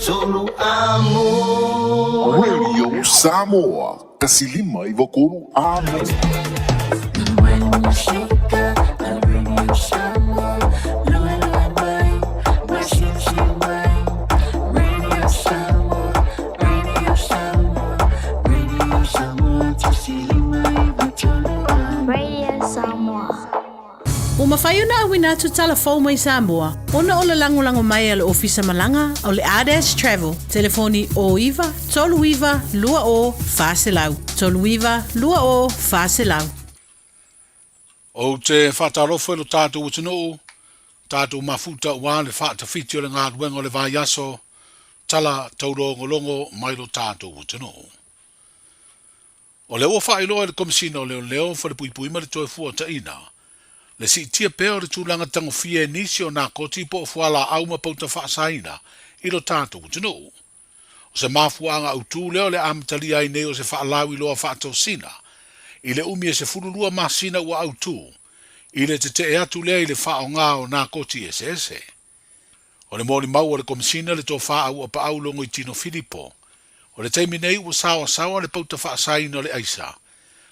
tolu amo. Radio Samoa, 153 Amo. Radio Samoa. Ua mafai ona auina atu tala fou mai Samoa ona o le lagolago mai a le Ofisa Malaga o le Ardash Travel, telefoni 09 39 20 400, 39 20 400. Ou te faatalofa i lo tatou atunuu, tatou mafuta aua le faatafiti o le galuega o le vaiaso, tala taulogologo mai lo tatou atunuu. O lea ua faailoa e le Komesina o Leoleo, Falepuipui ma le Toefuataiga, le siitia pea o le tulaga tagofia e nisi o nakoti po o fualaau ma pauta faasaina i lo tatou atunuu. O se mafuaaga autu lea o le amatalia ai nei o se faalauiloa faatosina i le umi e 12 masina ua autu i le tetee atu lea i le faaaoga o nakoti eseese. O le molimau a le Komesina le Tofa Auapaau Logoitino Filipo, o le taimi nei ua saoasaoa le pauta faasaina o le aisa,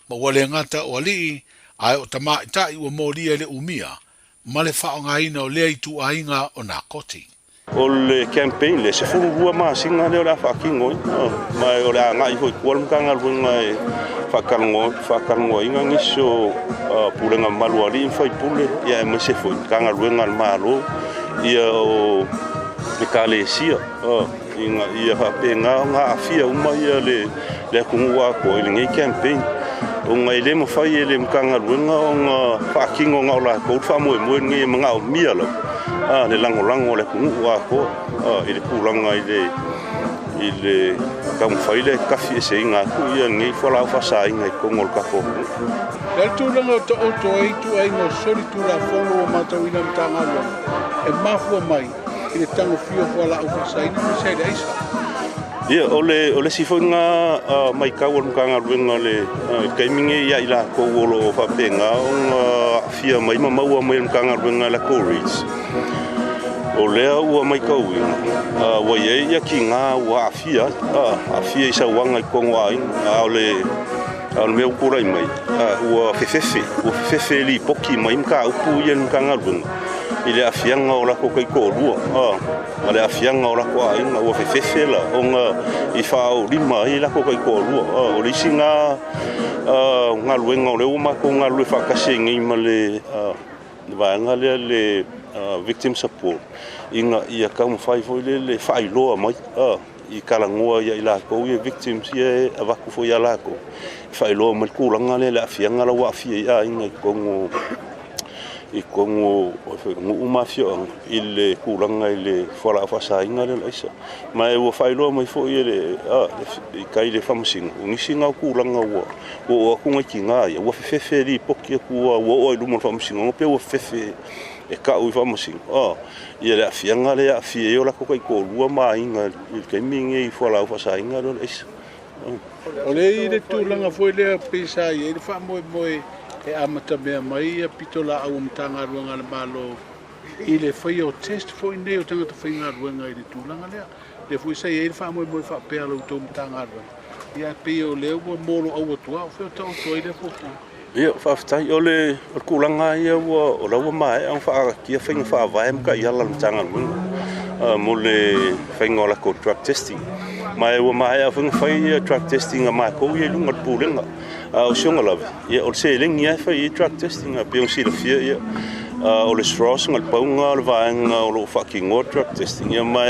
ma ua le gata o alii ae o tamaitai ua molia i le umia ma le faaaogaina o lea ituaiga o nakoti. O le campaign lea, 12 masina lea o le a faatino ai, ma o le a agai foi i tua le Matagaluega e faatalanoaina nisi o pulega mamalu a alii ma faipule, aemaise foi Matagaluega a le Malo, ia o Ekalesia, ina ia faapena ona aafia uma le atunuu atoa i lenei campaign, ona e le mafai e le Matagaluega ona faatino na o latou le faamoemoe lenei, e manaomia lava le lagolago a le atunuu atoa i le tulaga i le taumafai lea e tafieseina atu lenei fualaau faasaina i totonu o le tatou atunuu. O le a le tulaga o taoto ai ituaiga o solitulafono ua matauina e Matagaluega e mafua mai i le tagofia o fualaau faasaina aemaise ai le aisa? Ia, o le, o le isi foi lena matau a le Matagaluega i le taimi nei ia i latou o lo o faapena ona aafia mai ma maua mai e le Matagaluega i latou rates, o lea ua matauina ua i ai tina ua aafia ai, aafia i sauaga i totonu o aiga, a o le A o le mea ua tulai mai, ua fefefe, ua fefefe lipoti mai mataupu ia i le Matagaluega i le aafiaga o latou taitoalua, ma le aafiaga o latou aiga, ua fefefe la ona i faaolima ai latou taitoalua. O le isi lena galuega o lea ua matou galulue faatasi ai nei ma le vaega lea le Victim Support, ina ia taumafai foi lele e faailoa mai i talanoa ia i latou ia victims ia e avatu foi ia latou e faailoa mai le tulaga lea le aafiaga la ua aafia ai aiga i totonu i totonu o nuu ma afioaga i le tulaga i le fualaau faasaina lea o le aisa. Ma ua faailoa mai foi e le i tai i le faamasino o nisi na o tulaga ua oo atu nai tina ia ua fefefe lipoti atu ua oo i luma o le faamasinoga pe ua fefefe e tau i faamasino ia le aafiaga lea e aafia ai o latou taitoalua ma aiga i le taimi lenei i fualaau faasaina lea o le aisa. O lea e i ai le tulaga foi lea pei sa i ai le faamoemoe e amatamea mai ia pitolaau a Matagaluega a le Malo i le faia o test foi nei o tagata faigaluega i le tulaga lea. Lea foi sa i ai le faamoemoe faapea a la outou Matagaluega, ia ae pei o lea ua moloau atu lava, o fea o taoto ai lea fuafuaga? Ia, faafetai. O le tulaga lava ia ua, o la ua maea ona faaagatia faiga faavae ma taiala a le Matagaluega mo le faiga o latou drug testing. Ma ua maea foi ona fai drug testing a matou ia i luga o le Pulega. A o si ona lave, ia o le seleni lava e fai ai drug testing. E pei ona silafia, ia, o le SROS ma le pauga o le vaega o lo o faatinoa drug testing, ia ma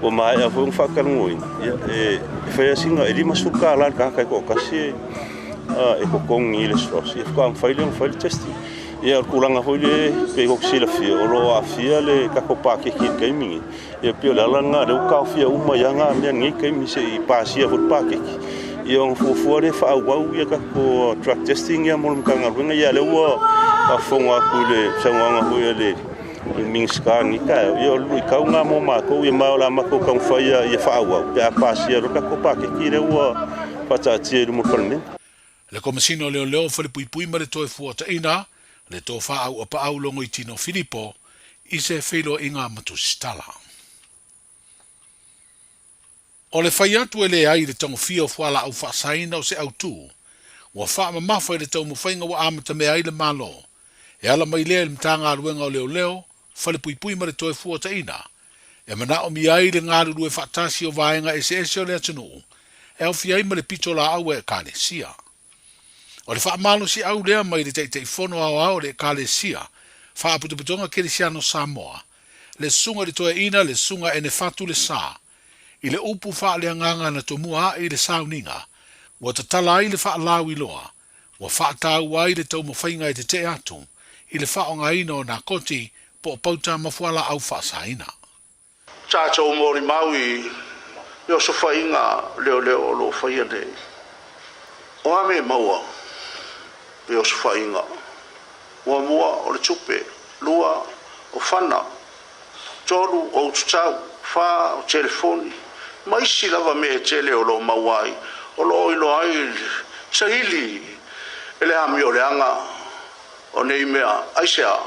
ua maea foi ona faatalanoaina, ia, e fai lava sina, e $50 le tagata e toatasi e totogi i le SROS, ia faatoa mafai lea ona fai le testing. Ia o le tulaga foi lea pei ona silafia, o lo o aafia le tatou paketi i le taimi lenei. Ia pei o le ala lena o lea ua taofia uma ai lava na mea i lenei taimi se i pasia foi le paketi, ia ona fuafua lea e faaauau ia tatou drug testing ia mo le Matagaluega. Ia o lea ua faafofoga atu i le saunoaga foi a le Minisita i lenei taeao, ia o le luitau lena mo matou, ia ma o le a matou taumafai ia faaauau pe a pasia loa le tatou paketi lea ua faataatia i luma o le Palemene. Le Komesina o Leoleo, Falepuipui ma le Toefuataiga, le Tofa Auapaau Logoitino Filipo, i se feiloaiga ma Tusitala. O le fai atu e leai i le tagofia o fualaau faasaina o se autu, ua faamamafa i le taumafaiga ua amatamea ai le Malo, e ala mai lea i le Matagaluega o Leoleo, Falepuipui ma le Toefuataiga, e manaomia ai le galulue faatasi o vaega eseese o le atunuu, e aofia ai ma le pitolaau a Ekalesia. O le faamalosiau lea mai le Taitaifono Aoao o le Ekalesia Faapotopotoga Kerisiano Samoa, le Susuga i le Toeaina le Susuga Enefatu Lesa, i le upu faaleagaga na tomua ae i le sauniga, ua tatala ai le faalauiloa, ua faataua ai le taumafaiga e tetee atu i le faaaogaina o nakoti po o pauta ma fualaau faasaina. Tatou molimau i le osofaiga leoleo o lo o faia nei. O a mea e maua i osofaiga? Muamua, o le tupe. Lua, o fana. Tolu, o ututau. Fa, o telefoni. Ma isi lava mea e tele o lo o maua ai, o lo o iloa ai le saili e le amioleaga o nei mea. Aisea?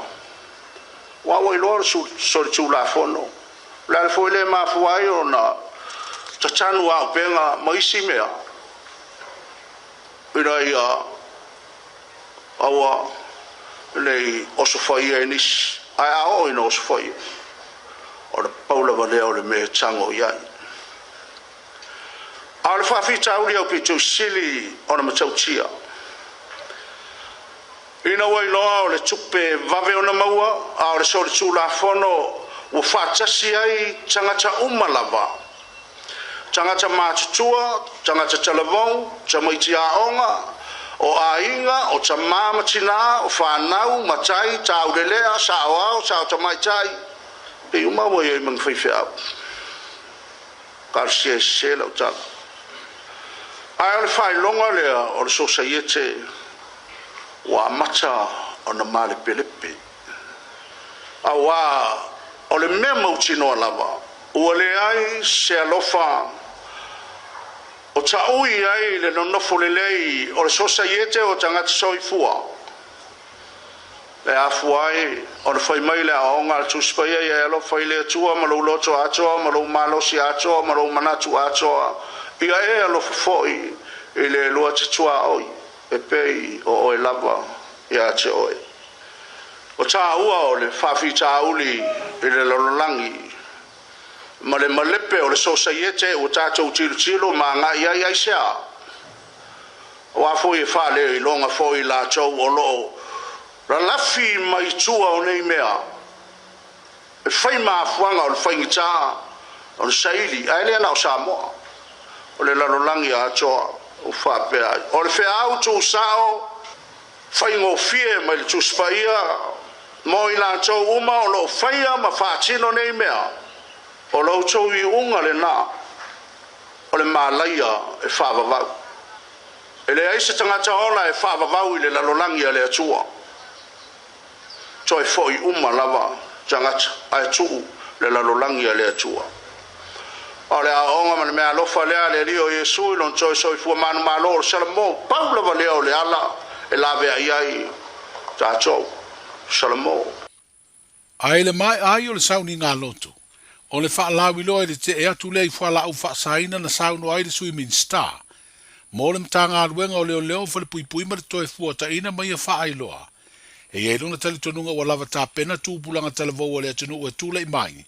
Aua ua iloa le solitulafono, o le ala foi lea e mafua ai ona tatanu auupega ma isi mea, ina ia aua ne i osofaia e nisi. Ae a oo ina osofaia, o le pau lava lea o le mea e tago i ai. A o le faafitauli aupito sili ona matautia, Ina ua iloa o le tupe vave ona maua, a o le solitulafono ua faatasi ai tagata uma lava, tagata matutua, tagata talavou, tamaiti aoga, o aiga, o tamā ma tinā, o fanau, matai, taulelea, saoao, sao tamaitai, pei uma ua i ai ma ni faifeau. Talosia e sese lau tala. Ae o le faailoga lea o le sosaiete ua amata ona malepelepe. Auā o le mea mautinoa lava, ua leai se alofa o taui ai le nonofo lelei o le sosaiete o tagata soifua. E afua ai ona fai mai le aoaoga a le Tusi Paia, Ia e alofa i le Atua ma lou loto atoa, ma lou malosi atoa, ma lou manatu atoa, ia e alofa foi i le lua te tuaoi e pei o oe lava ia te oe. O tāua o le faafitauli i le lalolagi ma le malepe o le sosaiete ua tatou tilotilo ma agai ai aisea? Aua foi e faaleiloga foi i latou o lo o lalafi mai tua o nei mea, e fai ma afuaga o le faigata o le saili, ae le na o Samoa, o le lalolagi atoa ua faapea ai. O le feau tuusao faigofie mai le Tusi Paia mo i latou uma o lo o faia ma faatino nei mea, o lo outou iuga lena o le malaia e faavavau. E leai se tagata ola e faavavau i le lalolagi a le Atua. Toe foi uma lava tagata ae tuu le lalolagi a le Atua. O le aoaoga ma le meaalofa lea a le Alii o Iesu i lona toe soifua manumalo o le Salamo, pau lava lea o le ala e laveai ai tatou. Salamo. A i le maea ai o le sauniga lotu, o le faalauiloa i le tee atu lea i fualaau faasaina na saunoa ai le Sui Minisita mo le Matagaluega o Leoleo, Falepuipui ma le Toefuataiga ma ia faailoa e i ai lona talitonuga ua lava tapena tupulaga talavou a le atunuu e tulai mai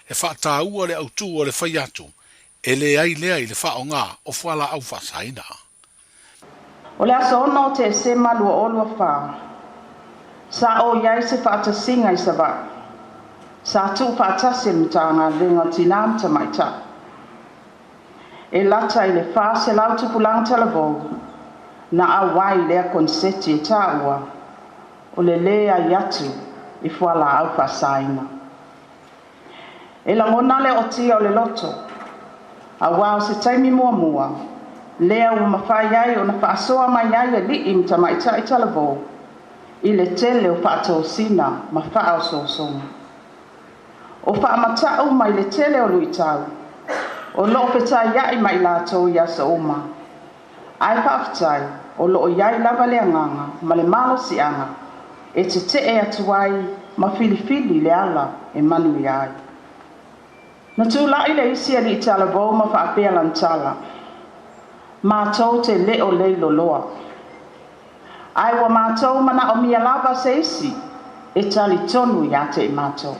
e faataua le autu o le fai atu e leai lea i le faaaoga o fualaau faasaina. O le aso 6 o Tesema 2024, sa oo i ai se faatasiga i Savaii. Sa tuufaatasi e le Matagaluega o Tinā ma Tamaitai. E lata i le 400 tupulaga talavou na auai i lea koneseti e taua o le leai atu i fualaau faasaina. E lagona le ootia o le loto, auā o se taimi muamua lea ua mafai ai ona faasoa mai ai alii ma tamaitai talavou i le tele o faatosina ma faaosoosoga. O faamata'u mai le tele o luitau o lo o fetaia'i ma i latou i aso uma, ae faafetai o lo o i ai lava le agaga ma le malosiaga e tetee atu ai ma filifili le ala e manuia ai. Na tula'i le isi ali'i talavou ma faapea lana tala, Matou te le o leiloloa. Ae ua matou manaomia lava se isi e talitonu ia te i matou.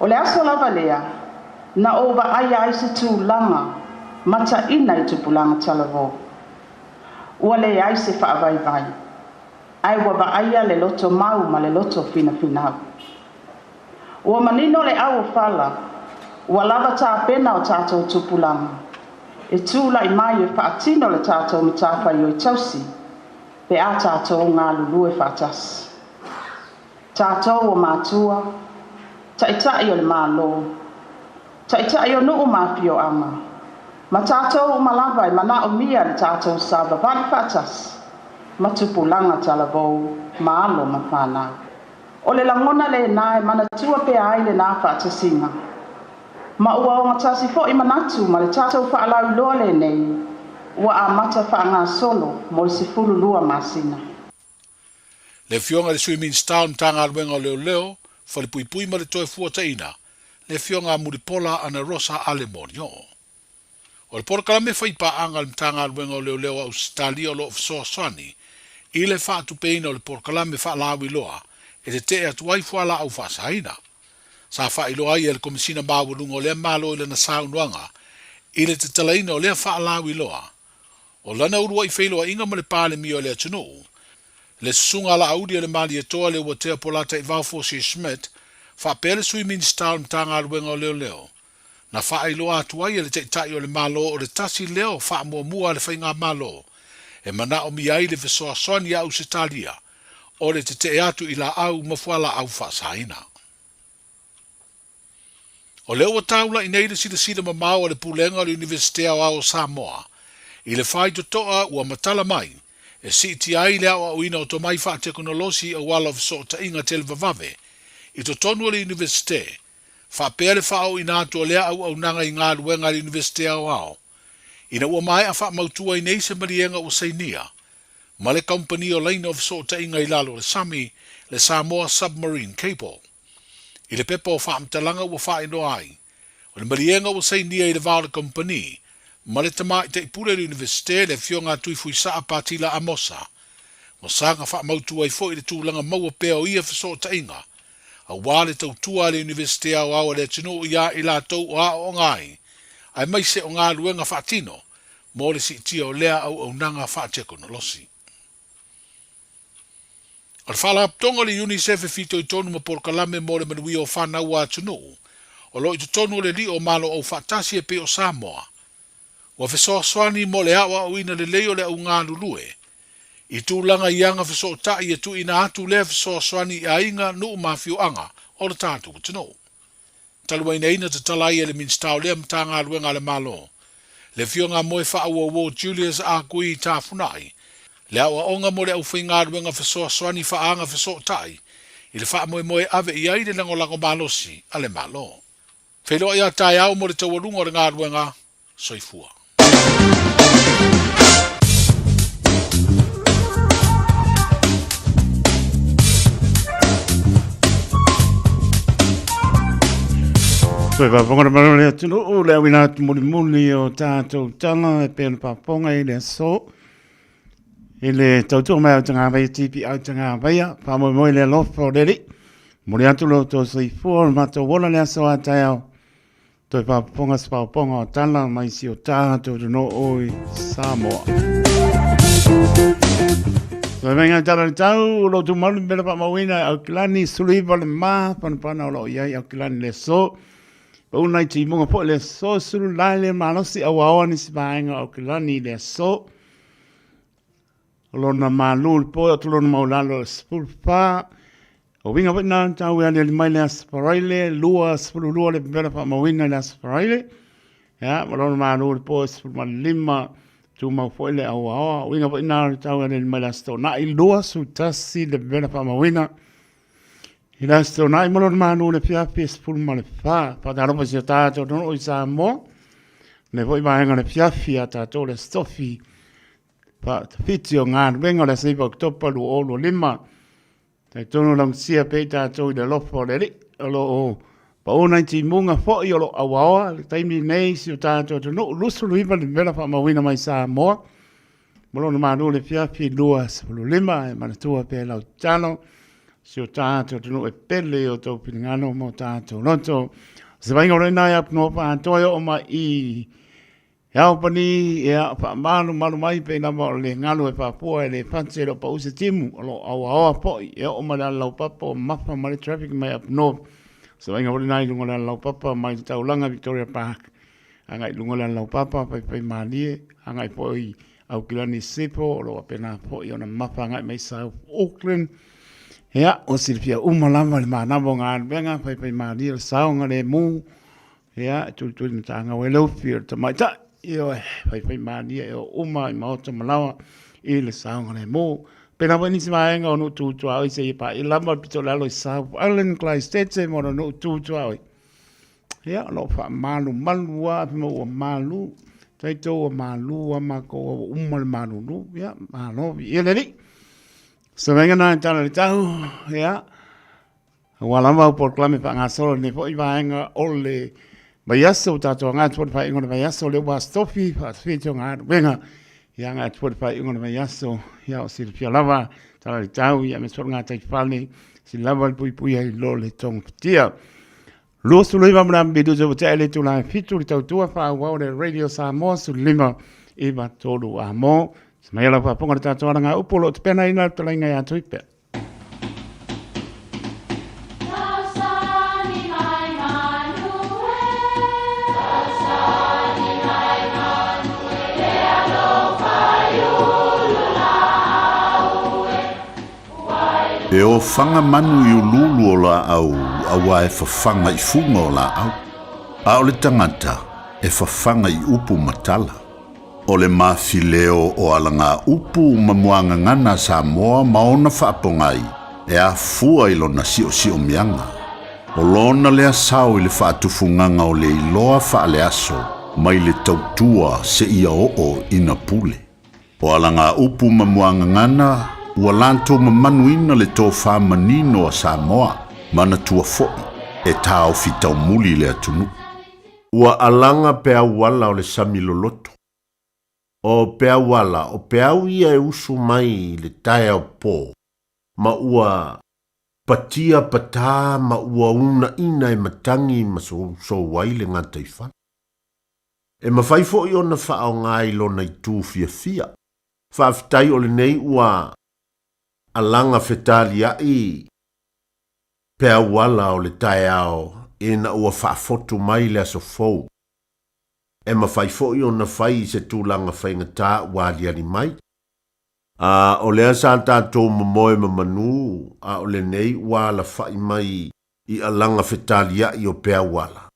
O le aso lava lea na ou vaaia ai se tulaga mataina i tupulaga talavou. Ua leai se faavaivai, ae ua vaaia le loto mau ma le loto finafinau. Ua manino le au o fala, ua lava tapena o tatou tupulaga e tulai mai e faatino le tatou matafaioi tausi pe a tatou galulue faatasi. Tatou o matua, taitai o le Malo, taitai o nuu ma afioaga, ma tatou uma lava e manaomia le tatou savavali faatasi ma tupulaga talavou ma alo ma fanau. O le lagona lena e manatua pea ai lena faatasiga, ma ua ogatasi foi manatu ma le tatou faalauiloa lenei ua amata faagasolo mo le 12 masina. Le Afioga i le Sui Minisita o le Matagaluega o Leoleo, Falepuipui ma le Toefuataiina, le Afioga a Mulipola Anarosa Ale Molioo. O le polokalame faipaaga a le Matagaluega o Leoleo a Ausetalia o lo o fesoasoani i le faatupeina o le polokalame faalauiloa e tetee atu ai fualaau faasaina. Sa faailoa ai e le Komesina Maualuga o lea Malo i lana saunoaga i le tatalaina o lea faalauiloa o lana uluai feiloaiga ma le Palemia o le atunuu, le Susuga Laauli a le Malietoa Leuatea Polataivao Fosi Schmidt, faapea le Sui Minisita o le Matagaluega o Leoleo, Na faailoa atu ai e le Taitai o le Malo o le tasi lea o faamuamua a le Faigamalo e manaomia ai le fesoasoani a Ausetalia o le tetee atu i laau ma fualaau faasaina. O lea ua taula'i nei le silasila mamao a le Pulega o le Iunivesite Aoao o Samoa i le faitotoa ua matala mai e siitia ai le aoaoina o tomai faatekonolosi i auala o fesootaiga televavave i totonu o le Iunivesite faapea le faaooina atu o lea auaunaga i galuega a le Iunivesite Aoao, ina ua maea faamautu ai nei se maliega ua sainia ma le Kamupani o Laina o Fesootaiga i lalo o le Sami, le Samoa Submarine Cable. I le pepa o faamatalaga ua faailoa ai, o le maliega ua sainia i le va o le kamupani ma le Tamaitai Pule o le Iunivesite, le Afioga a Tuifuisaa Patila Amosa, ua saga faamautu ai foi le tulaga maua pea o ia fesootaiga aua le tautua a le Iunivesite Aoao a le atunuu iā i latou o aooga ai, aemaise o galuega faatino mo le siitia o lea auaunaga faatekonolosi. O le Faalapotopotoga o le UNICEF e fitoitonu ma polokalame mo le manuia o fanau a atunuu o lo o i totonu o le lio o Malo Aufaatasi e pei o Samoa, ua fesoasoani mo le aoaoina lelei o le augalulue i tulaga i aga fesootai e tuuina atu lea fesoasoani i aiga, nuu ma afioaga o le tatou atunuu. Talu ai nei na tatala ai e le Minisita o lea Matagaluega a le Malo, le Afioga a Moefaauouo Julius Agui Tafunai, le aoaoga mo le aufaigaluega fesoasoani faaagafesootai i le faamoemoe e ave i ai le lagolago malosi a le Malo. Feiloai a taeao mo le taualuga o le galuega. Soifua. Toe faafofoga le malo le atunuu le auina atu mulimuli o tatou tala e pei ona faafofoga i le aso. I le tautua mai au tagavaia TPI tagavaia, faamoemoe le alofa o le Alii. Momoli atu lo outou soifua o le matou ola le aso a taeao. Toe faafofoga se paopaoga o tala mai si o tatou atunuu i Samoa. Toe mai ngai tala le tau, o lo tumalu mele faamauina e Aukilani, 19 le ma, panapana o lo o i ai Aukilani le aso. Pau nai timuga foi le aso, sulu lai le malosi au aoa nisi vaega o Aukilani le aso. O lona malu le po, o lona maulalo le 14. O uiga foi na tau e aliali mai le Aso Faraile, 22 le pepela faamauina i le Aso Faraile. Ia, ma lona malu le po e 15, tumau foi le auaoa. O uiga foi na tau e aliali mai le Aso Toonai, 21 le pepela faamauina. I le Aso Toonai ma lona malu le afiafi e 14. Faatalofa i si o tatou atunuu i Samoa. Le foi vaega o le afiafi a tatou le Aso Tofi. Faatafiti o galuega o le aso 9 Oketopa 2025. Talitonu laugatasia pea i tatou i le alofa o le Alii o lo o Pau nai timuga foʻi o loo auaoa le taimi nei si o tatou atunuu 29 le mela faamauina mai Samoa ma lona malu le fiafi 25 e manatua pea lau tatalo si o tatou atunuu e pele i o tou finagalo ma o tatou loto. Se vaiga o lena e apunoa faatoa e oo mai i E ao pani e a faamalu malu mai pei lava o le galu e faapua e le fati e le o pau se timu o lo o auaoa foi e oo mai le ala laupapa o mafa ma le traffic mai up north. Se vaiga foi lena i luga o le ala laupapa mai le taulaga Victoria Park agai i luga o le ala laupapa faifai malie agai foi Aukilani Sifo o lo o faapena foi ona mafa agai mai South Auckland. Ia, ua silafia uma lava le manava o galuega faifai malie o le saogalemu Ia, e tulituli matagau ai le ufi o le tamaitai, ioe, faifaimalie e oo uma i maota ma laoa i le saogalemu. Pēlā foi nisi vaega o nuu tu tuaoi seia paia lava le pito i lalo i South Island, Christchurch ma ona nuu tu tuaoi. Ia, o lo o faamalumalu lava fai mai ua malu, taito ua malu lava makou ua uma le malulu. Ia, malo viia le Alii. Se vaega na e tala i le tau, ia, Aua lava au polokalame faagasolo i lenei foi vaega o le vaiaso, ua tatou agai atu foi i le faaiuga o le vaiaso, lea ua Aso Tofi, faafetai o galuega. Ia agai atu foi i le faaiuga o le vaiaso, ia o silafia lava, tala i le tau, ia aemaise foi le gataifale, sili lava le puipuia i lo le togafitia. 29 ma le minute ua tea i le itula e 7 le tautua faaauau le Radio Samoa 15 9 3 a mo. Se mai lau faafofoga le tatou alagaupu o lo o tapenaina le fetalaiga ia Tuipea. E ofaga manu i uluulu o laau auā e fafaga i fuga o laau, a o le tagata e fafaga i upu ma tala. O le mafileo o alagaupu ma muagagana a Samoa ma ona faapogai e afua i lona siosiomiaga. O lona lea sao i le faatufugaga o le iloa faaleaso mai le tautua seia oo ina pule. O alagaupu ma muagagana ua latou mamanuina le tofa manino a Samoa, manatua foi e taofi taumuli le atunuu. Ua alaga peau ala o le sami loloto. O peau ala, o peau ia e usu mai i le taeao pō, ma ua patia patā ma ua uunaina e matagi ma sousou ai le gataifale. E mafai foi ona faaaoga i lona itu fiafia. Faafetai o lenei ua alaga fetaliai peau ala o le taeao ina ua faafotu mai le aso fou. E mafai foi ona fai i se tulaga faigata ua aliali mai. A o lea sa tatou momoe ma manū, a o lenei ua alafai mai i alaga fetaliai o peau ala,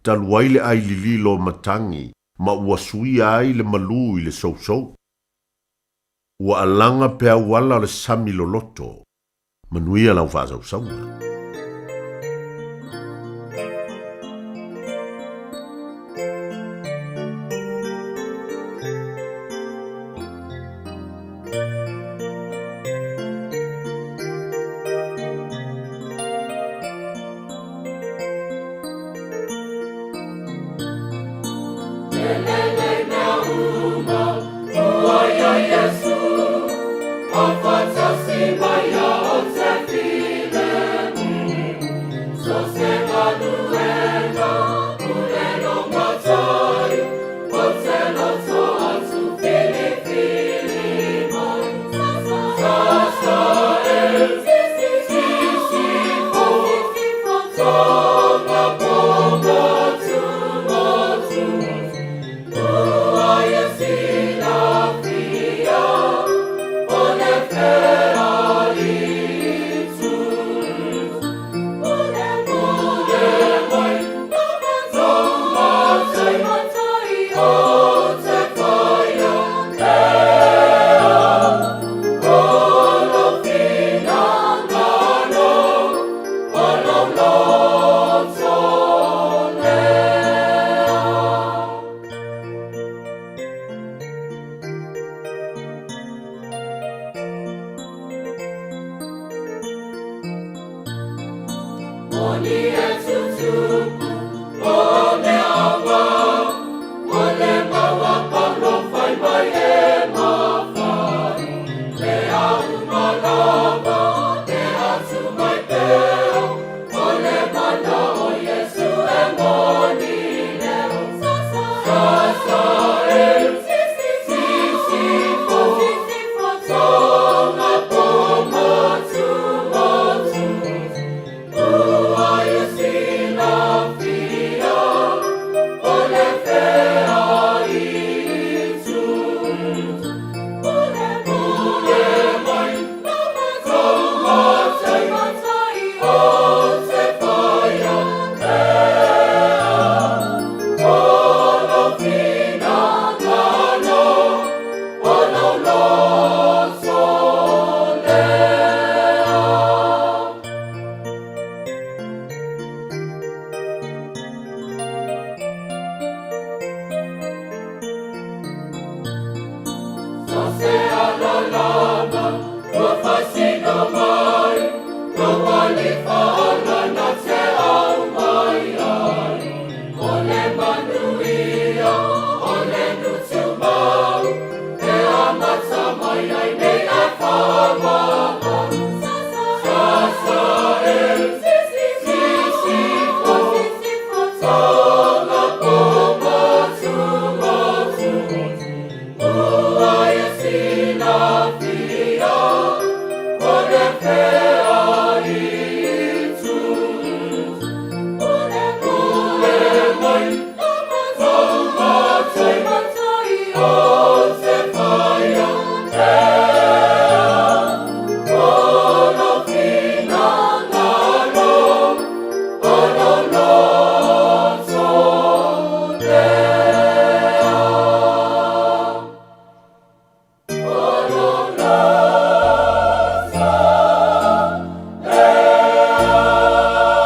talu ai le ai lililo o matagi ma ua suia ai le malū i le sousou. Ua alaga peau ala o le sami loloto. Manuia lau faasausauga.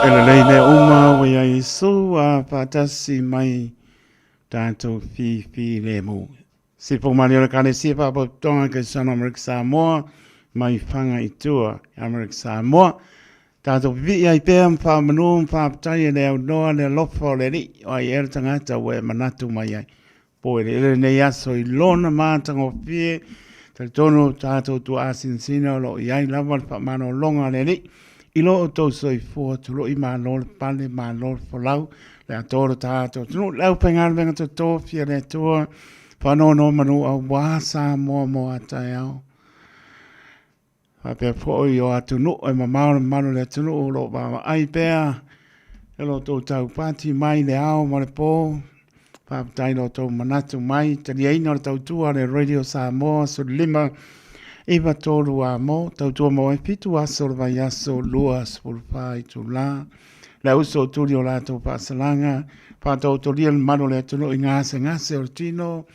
E lelei mea uma ua iā Iesu a faatasi mai tatou fifilemu. Sifo malie o le Ekalesia Faapotopotoga Kristiano Amerika Samoa mai Faga i tua i Amerika Samoa. Tatou pipii ai pea ma faamanu ma faafetai e le aunoa le alofa o le Alii o ai ea le tagata ua e manatu mai ai. Po eleele lenei aso i lona matagofie, talitonu tatou tuaasinasina o lo o i ai lava le faamalologa a le Alii i lo outou soifua tuloi malo le pale malo le folau le atoa o le tatou atunuu le aufaigaluega totofi a le Atua faanonomanu aua Samoa mo a taeao. Faapea foi o atunuu e mamao le mamalu o le atunuu o lo o vaavaai pea e lo outou taupati mai le ao ma le po. Faafetai lo outou manatu mai, taliaina o le tautua a le Radio Samoa 15 9 3 a mo, tautua mo ai 7 aso o le vaiaso 24 itula. Le auso o tuli o latou faasalaga, faataotolia le mamalu o le atunuu i gasegase o le tino,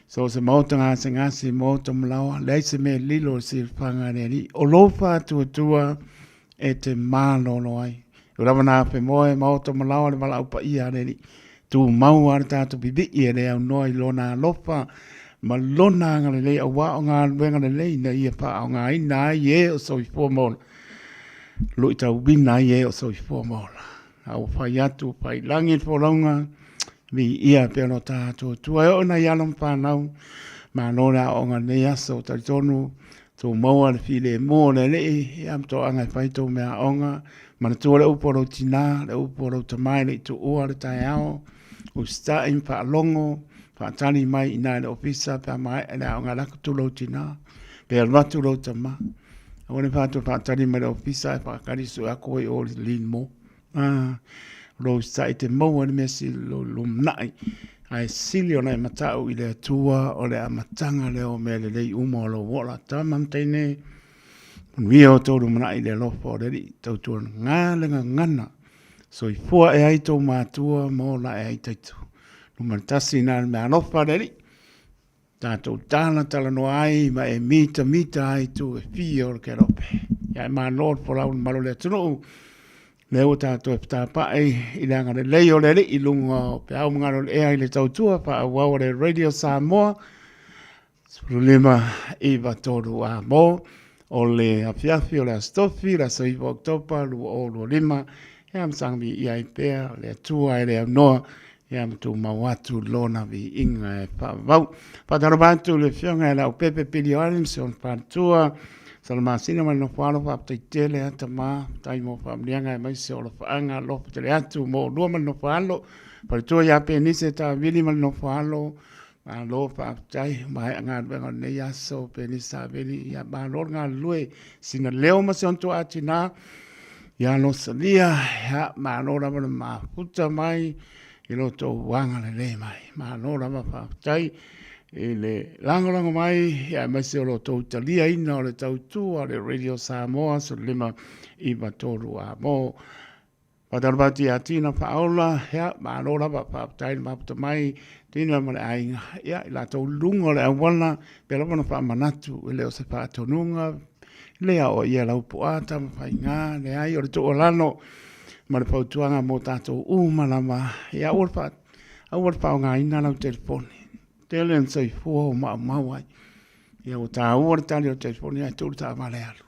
So o se maota gasegase, maota malaoa, leai se mea lilo o le silafaga a le Alii. O lou faatuatua e te malolo ai. O lava na afe moe, maota malaoa le valaau paia a le Alii. Tumau a le tatou pipii e le aunoa i lona alofa ma lona agalelei aua o galuega lelei na ia faaaogaina ai e o soifua ma ola. Luitauina ai e o soifua ma ola. A ua fai atu, fai lagi le folauga, viia pea lo tatou Atua. E oo nai alo ma fanau, malo le aoaoga i lenei aso, talitonu tou maua le filemu o le Alii, ia ma toaga e fai tou mea aoga. Manatua le upu a lou tina, le upu a lou tama e le i tuua le taeao, usitai ma faalogo, faatali mai i ina i le ofisa pe a maea le aoga e alu atu lou tina, pe alu atu lou tama. Aua ne i faatu e faatali mai le ofisa ae faatali sue atu ai o le lean mo. Ah, lou sa'i te maua le mea sili lou lumanai. Ae sili ona e mata'u i le Atua o le amataga lea o mea lelei uma o lou ola. Tama ma teine, manuia outou lumanai i le alofa o le Alii, tautuana le gagana. Soifua e ai tou matua ma ola e ai taitu. Numera tasi na le mea alofa a le Alii. Tatou talatalanoa ai ma e mitamita ai tu e fia o le kerope. Ia e malo le folau le malo le atunuu. Lea ua tatou e fetapa'i i le agalelei o le Alii i luga o peau ma galo le ea i le tautua faaauau a le Radio Samoa 15 9 3 a mo o le afiafi o le Aso Tofi, le aso 9 Oketopa 2025. Ia ma saga viia ai pea le Atua e le aunoa, ia ma tumau atu lona viiga e faavavau. Faatalofa atu i le Afioga ia Leaupepe Pili Oani ma si ona faletua, Salamasina ma le Nofoalo, faafetai tele a tama, faafetai mo faamanuiaga aemaise o alofaaga, alofa tele atu mo oulua ma le Nofoalo. Faletua ia Penise Tavili ma le Nofoalo, malo faafetai, maea galuega o lenei aso Penise Tavili, ia malo le galulue, sina leo ma si ona tuaatina, ia Losalia, ia malo lava le mafuta mai i lo tou agalelei mai. Malo lava faafetai i le lagolago mai aemaise o lo tou taliaina o le tautua o le Radio Samoa 15 9 3 a mo. Faatalofa atu ia Tina Faaola, ia malo lava faafetai le mafuta mai Tina ma le aiga, ia i latou luga o le auala, pea lava na faamanatu e le o se faatonuga, le aoaia lau puaa Tamafaiga, leai o le tuualalo ma le fautuaga mo tatou uma lava, ia aua le faa, aua le faaaogaina lau telefoni. Tele na soifua o maumau ai. Ia ua taua le tali o le telefoni ae tuu le taavale alu.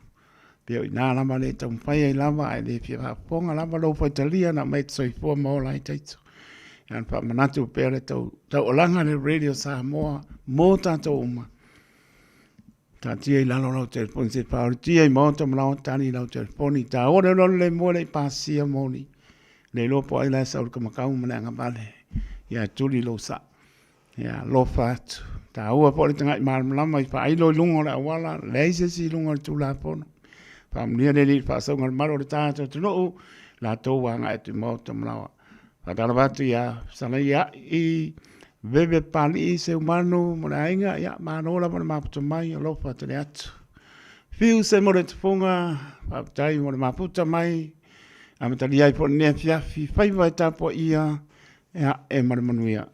Pei o i ina lava le taumafai ai lava ae le fia faafofoga lava lou faitalia na aumai e te soifua ma ola ai taito. Ia na faamanatu pea le tau, taualaga le Radio Samoa mo tatou uma. Taatia i lalo lau telefoni se priority i maota ma lao tali lau telefoni. Taua le lolo le mua le i pasia moni. Le iloa po ai la e sau le kamakau ma le agavale. Ia tuli lou sa. Ia alofa atu. Taua foi le tagai malamalama i faailo i luga o le auala, leai se isi i luga o le Tulafono. Faamanuia le Alii i le faasauga o le malu o le tatou atunuu, latou agai atu i maota ma laoa. Faatalofa atu ia Salaia i Veve Papalii Seumanu ma le aiga, ia malo lava le mafuta mai, alofa tele atu. Fiu se mo le tufuga, faafetai mo le mafuta mai, amatalia ai foi lenei afiafi, faiva e tapuaia, ia e ma le manuia.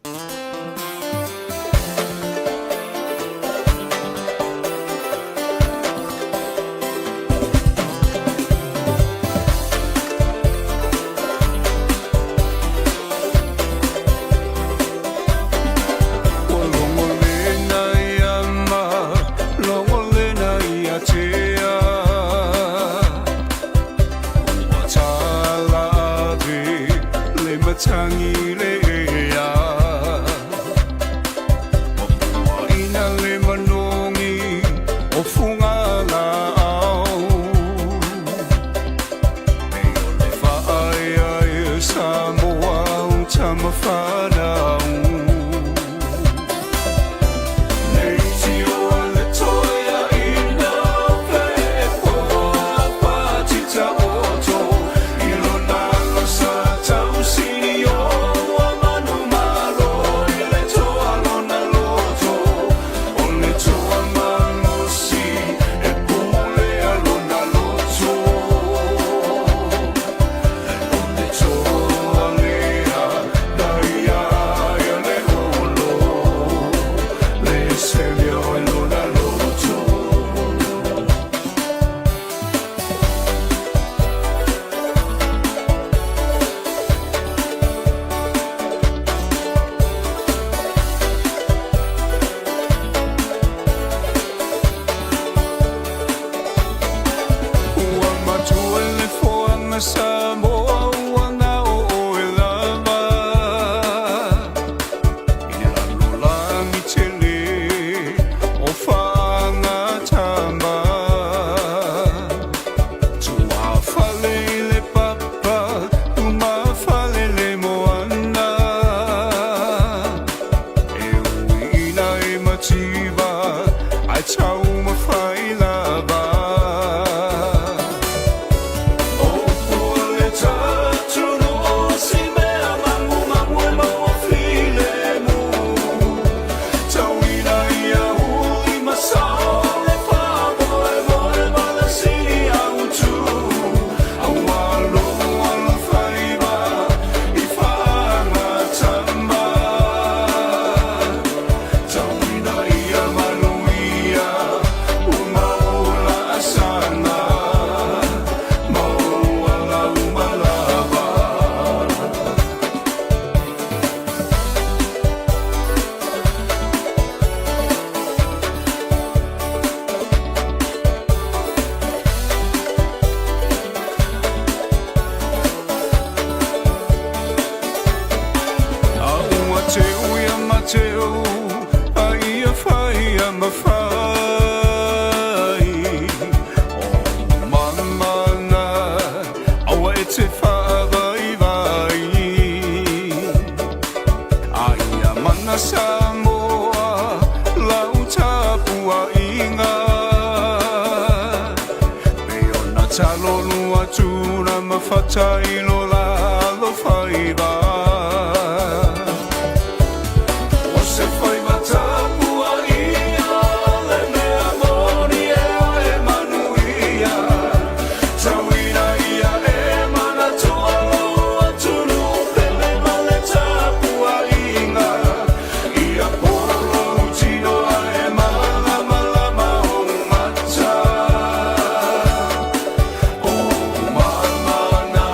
te faavaivai. A ia mana Samoa lau tapuaiga. Me ona talolua tuna ma fatailo la alofaiva. O se faiva tapuaia le mea moni e oe manuia. Tauina ia e manatua lou atunuu pele ma le tapuaiga. Ia polo tino ae malamalama ou mata. O mamana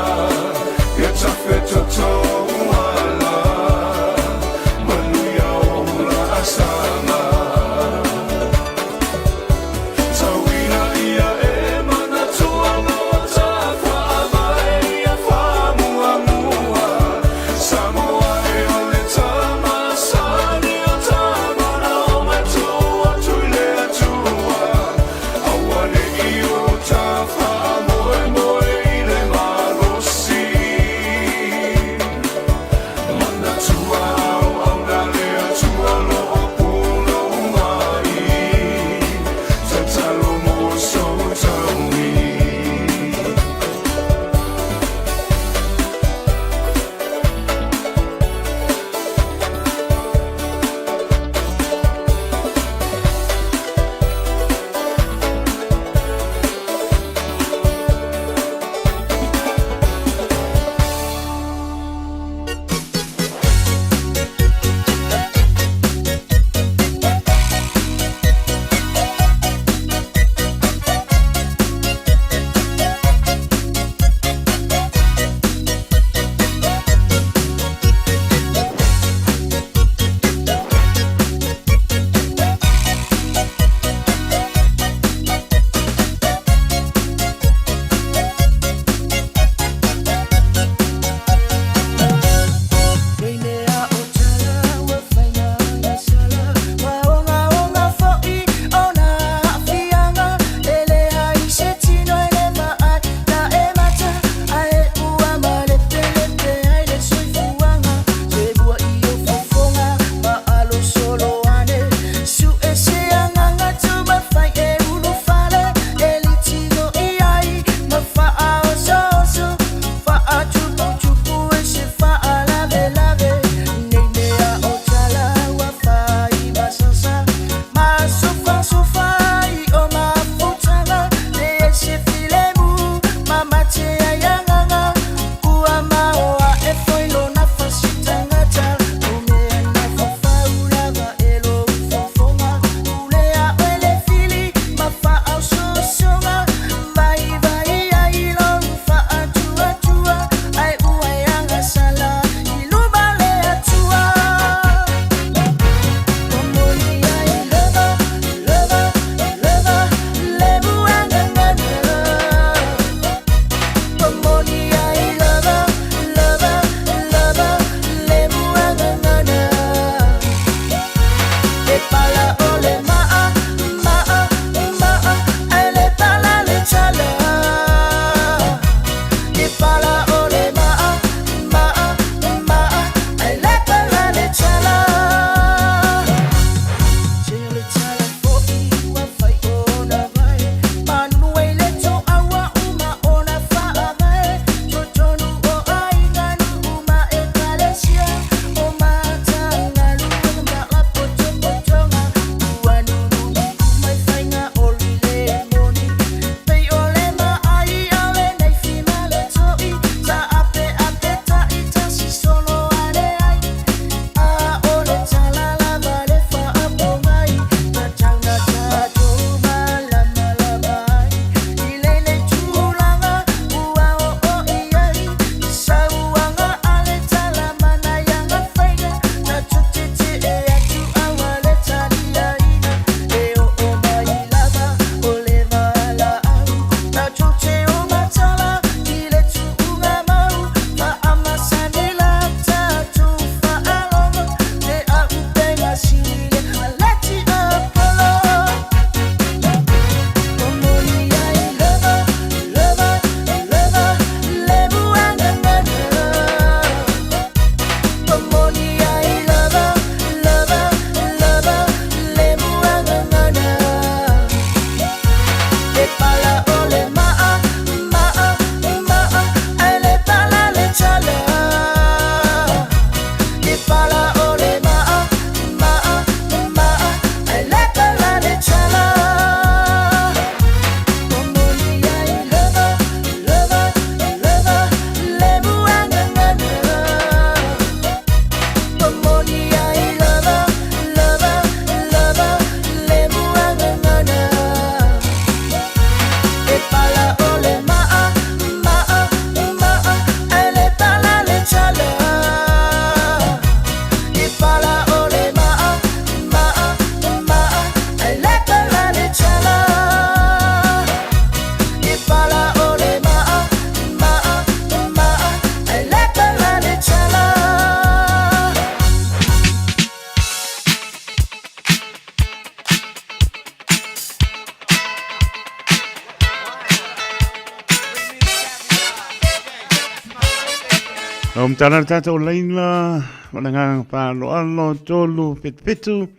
Lau matala le tātou laina, o le ngāngā whāloalo, tōlu, whitu whitu,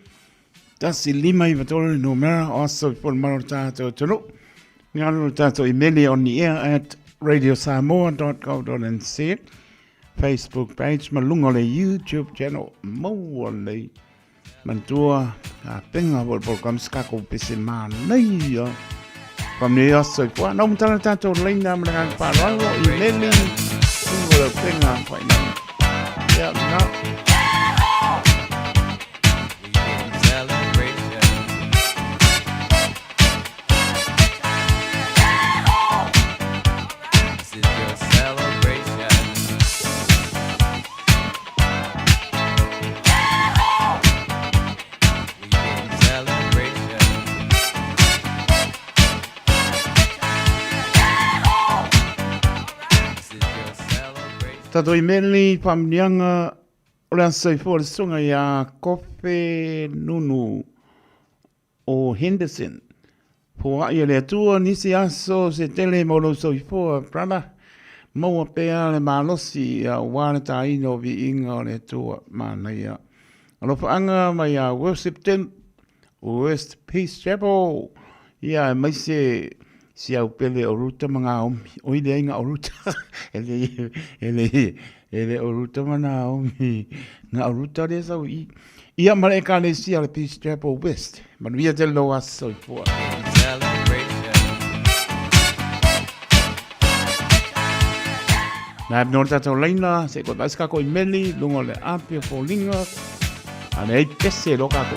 tasi lima i watoro le numera, o aso i pōle maro tātou tunu. Ngā roro tātou imeli on the air at radiosamoa.co.nz, Facebook page, ma lunga le YouTube channel, maua lei. Manatua ka penga o le program se kako pese manaia. Whamne aso i pua. Nau matala tātou leina ma le ngā whāloalo i meli. Tungo le penga whaina. Ia, ngā. Tatou i Meli, Whamunianga, o le aso i fua le sunga i a Kofe Nunu o Henderson. Poaʻi e le Atua nisi aso se tele mo lou soifua, brother. Maua pea le malosi aua le tāina o viiga o le Atua. Manaia. Alofaaga mai a Worship Team, West Peace Chapel. Ia, aemaise si au pele o Ruta ma Naomi. Oi leai na o Ruta. E le, e le, e le o Ruta ma Naomi. Na o Ruta lea sau i. Ia ma le ekalesia le Peace Chapel West. Manuia tele lou aso soifua. Nā no tātou laina, se koe vaisi kako i meli, lunga o le api o fōlinga, a le ei pese lo kako.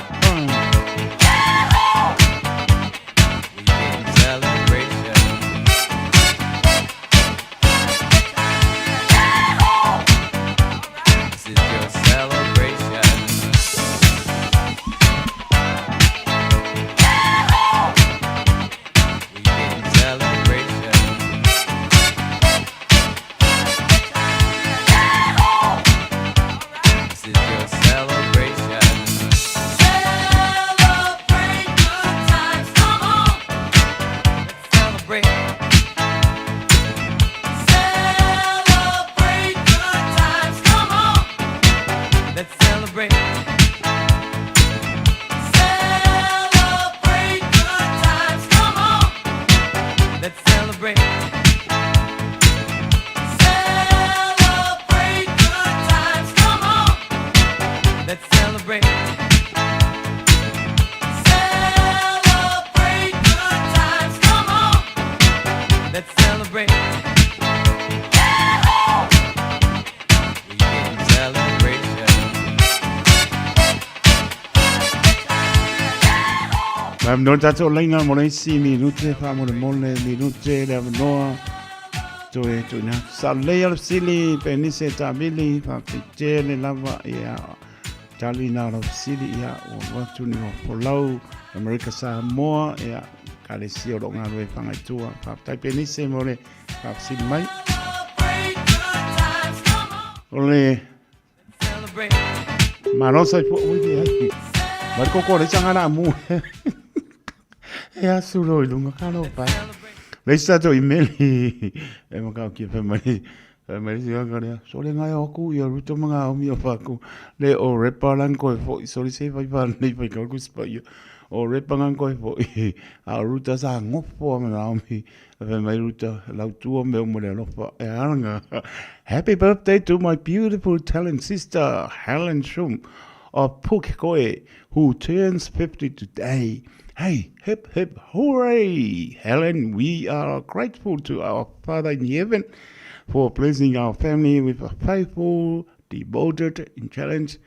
Mai no tātou laina mo le isi minute whaamolemole minute le avanoa toe tuina atu. Sa lei o le fesili penise tāmili whawhitele lava ia tali nā o le fesili ia ua watu ni o folau Amerika Samoa ia kalesia o lo ngā rue whangaitua. Whawhitai penise mo le whawhisili mai. O le Malo sai po ui le ai. Mai koko le sanga la mu. E asu lo i lunga ka lo pa. Le sa to imeli. E maka ki fe mai. Fe mai si ka le. So le ngai o ku ia ruto manga o mi o pa ku. Le o repa lan ko fo i sori se fai pa nei fai ka ku spa ia. O repa ngan ko fo i. A ruta sa ngofo ma na o mi. Fe mai ruta lautua me o mo le alofa. E aranga. Happy birthday to my beautiful talent sister Helen Shum of Pukekohe who turns 50 today. Hey, hip hip hooray! Helen, we are grateful to our Father in heaven for blessing our family with a faithful, devoted, intelligent,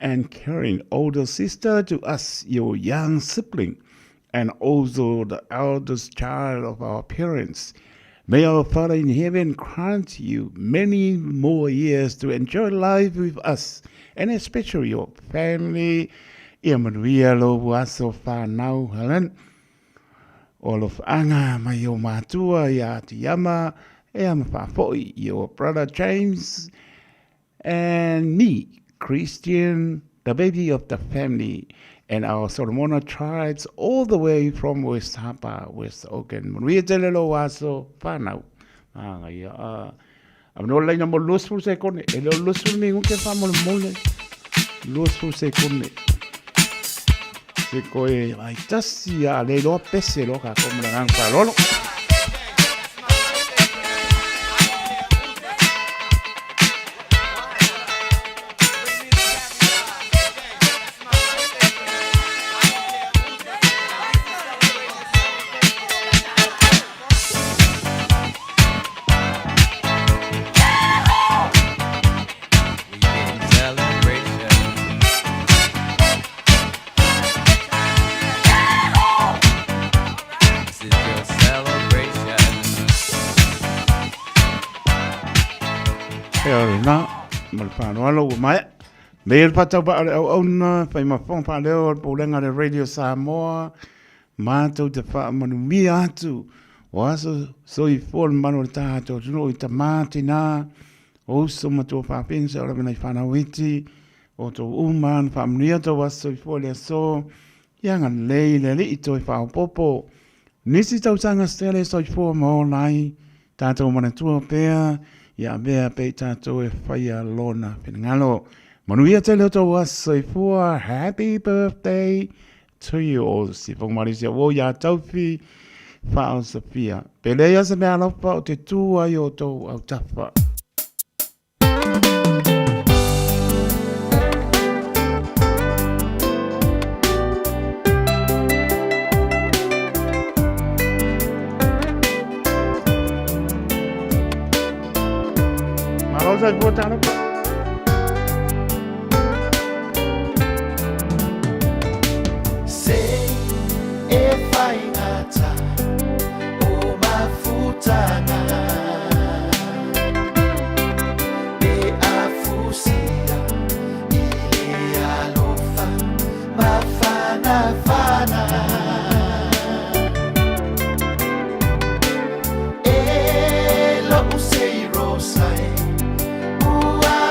and caring older sister to us, your young sibling, and also the eldest child of our parents. May our Father in heaven grant you many more years to enjoy life with us, and especially your family. Ia manuia lou aso whānau, Helen. O alofaanga mai o mātua ia Atiama, e ama whāwhoi, your brother James, and me, Christian, the baby of the family, and our Solomona tribes all the way from West Hapa, West Auckland. Manuia tele lou aso whānau. Anga ia, a. Avanoa le laina mo le 20 sekone. E le o le 20 minute faamolemole. 20 sekone. Se koe ai tasi a le iloa pese loa kākou ma le agaga faaaloalo. Ea o lena, ma le faaaloalo ua maea. Nei le faatauvaa o le auauna, fai ma fofoga faaleo o le Pulega a le Radio Samoa, Matou te faamanumia atu o aso soifua le mamalu o le tatou atunuu i tama, tina, uso ma tuafafine seia oo lava i nai fanau iti, o outou uma na faamanuia outou aso soifua i le aso, ia agalelei le Alii toe faaopoopo nisi tausaga se tele soifua ma ola ai tatou manatua pea ia avea pea i tatou e faia lona finagalo. Manuia tele outou aso soifua. Happy birthday to you all. Sifoga Marisia ua iā Taufi Faaosofia. Pe leai lava se mea alofa o te tū ai o tou autafa. Malo soifua talofa. Se e whaingata o mafutanga Pe afusia i le alofa mafanafana E lo'u sei rosa e ua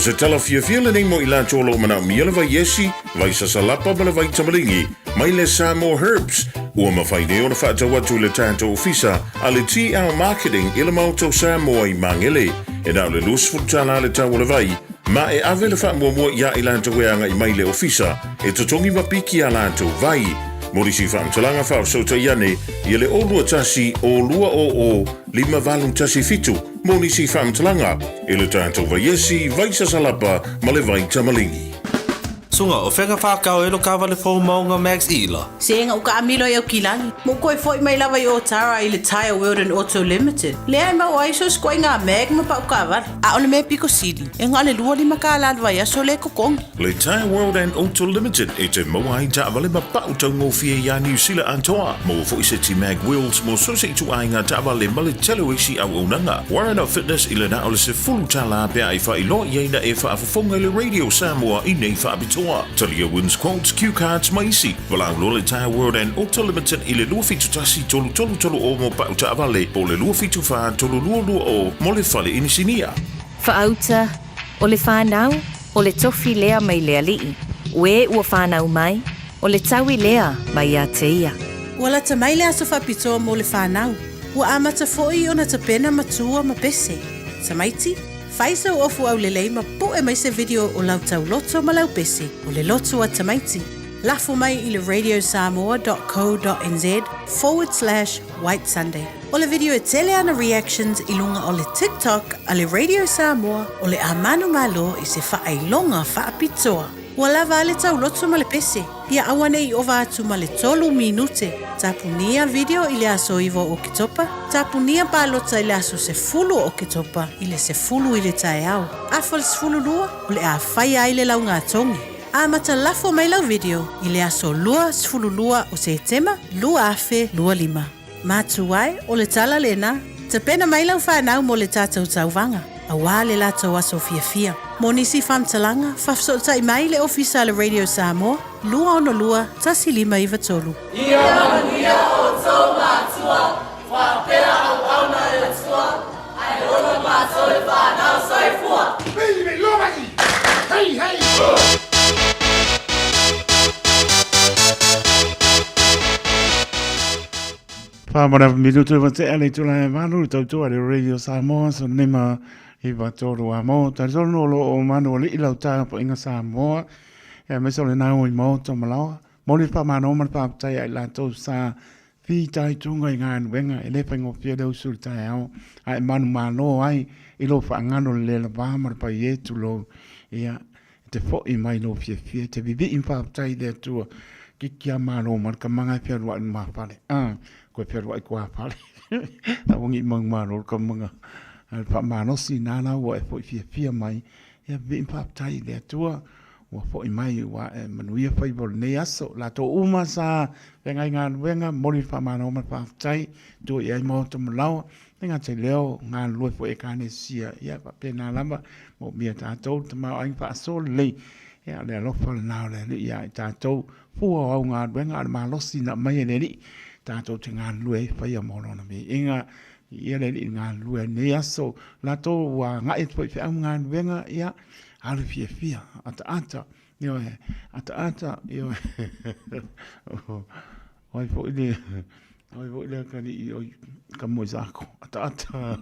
se tala fiafia lenei mo i latou o lo o manaomia le vaiesi, vai sasalapa ma le vai tamaligi mai le Samoa Herbs, ua mafai nei ona faatau atu i le tatou ofisa a le TL Marketing i le Maota o Samoa i Magele. E na o le $20 le tau o le vai, ma e ave le faamuamua iā i latou e agai mai i le ofisa e totogi ma piki a latou vai. Mo nisi faamatalaga faafesootai ane ia le 021 020 5817 mo nisi faamatalaga i le tatou vaiesi, vai sasalapa ma le vai tamaligi. Suga, o fea ka whakao e lo kawale fou maunga Max Ila? Sega u kaamilo i Aukilani, ma u koe foi mai lava i Otara i le Tyre World and Auto Limited. Lea e maua ai so sikoaiga mag ma pau kaavale. A o le mea piko sili, e na o le 25 kālā le vaiaso lea e totogi. Le Tyre World and Auto Limited e te maua ai taavale ma pau taugofie iā Niu Sila atoa. Maua foi seti mag wheels mo so se ituaiga taavale ma le tele o isi auaunaga. Warren Fitness i le na o le $10 pe a e faailoa i ai na e faafofoga i le Radio Samoa i nei faapitoa. Talia Wins Quotes, Cue Cards ma isi. Valaau loa le Tyre World and Auto Limited i le 271 3330 mo pau taavale po o le 274 3220 mo le fale inisinia. Faauta, o le fanau, o le tofi lea mai le alii, o e ua fanau mai, o le taui lea mai ia te ia. Ua lata mai le aso faapitoa mo le fanau. Ua amata foi ona tapena matua ma pese. Tamaiti, fai sou ofu aulelei ma pu'e mai se video o lau tauloto ma lau pese, o le loto a tamaiti. Lafo mai i le radiosamoa.co.nz forward slash white sunday. O le video e tele ana reactions i luga o le TikTok a le Radio Samoa o le a manumalo i se faailoga faapitoa. Ua lava a le tauloto ma le pese, ia aua ne i ova atu ma le tolu minute. Tapunia video i le aso 9 o Oketopa, tapunia palota i le aso 10 o Oketopa i le 10 i le taeao. Afa le 12, o le a faia ai le laugatogi. Amata lafo mai lau video i le aso 22 o Setema 2025. Matua e, o le tala lena, tapena mai lau fanau mo le tatou tauvaga, auā le latou aso fiafia. Mo nisi faamatalaga, faafesootai mai le Ofisa a le Radio Samoa, 262 1593. Ia manuia outou matua, faapea auauna a le Atua, ae ola matou le fanau. Soifua! Hei, hei! Wha minutu e te ale tula e manu le tautua le Radio Samoa so nei ma i va tolu a mo ta tolu lo o manu le ila ta po inga Samoa e me so le nau i mo to malawa mo le pa mano ma pa tai ai la to sa fitaituga i galuega e lē faigofie le usu i le taeao ae manumalo ai i lou faagalo le le lavā ma le paie tulou ia e te foʻi mai lou fiafia e te vivii ma faafetai i le Atua kiki a malo ma le kamaga e fealuaʻi lumafale a koe fealuaʻi kuafale aua nei manumalo le kamaga a le faamalosi na la ua e foʻi fiafia mai ia vivii ma faafetai i le Atua Ua foi mai ua ae manuia faiva o lenei aso. Latou uma sa feagai galuega, momoli le faamalo ma le faafetai, tua i ai maota ma laoa, e gata i lea o galulue foi Ekalesia, ia faapena lava, moomia e tatou le tamaoaiga faasoa lelei, ia o le alofa lena o le Alii ia i tatou, fua o au galuega a o le malosi na aumai e le Alii, tatou te galulue ai faia mo lona viiga, viia le Alii i le galulue ai lenei aso, latou ua agai atu foi i feau ma galuega, ia Alu fiafia, ataata, ioe, ataata, ioe. O ai foi le, o ai foi le akalii o ka moe sako, ataata.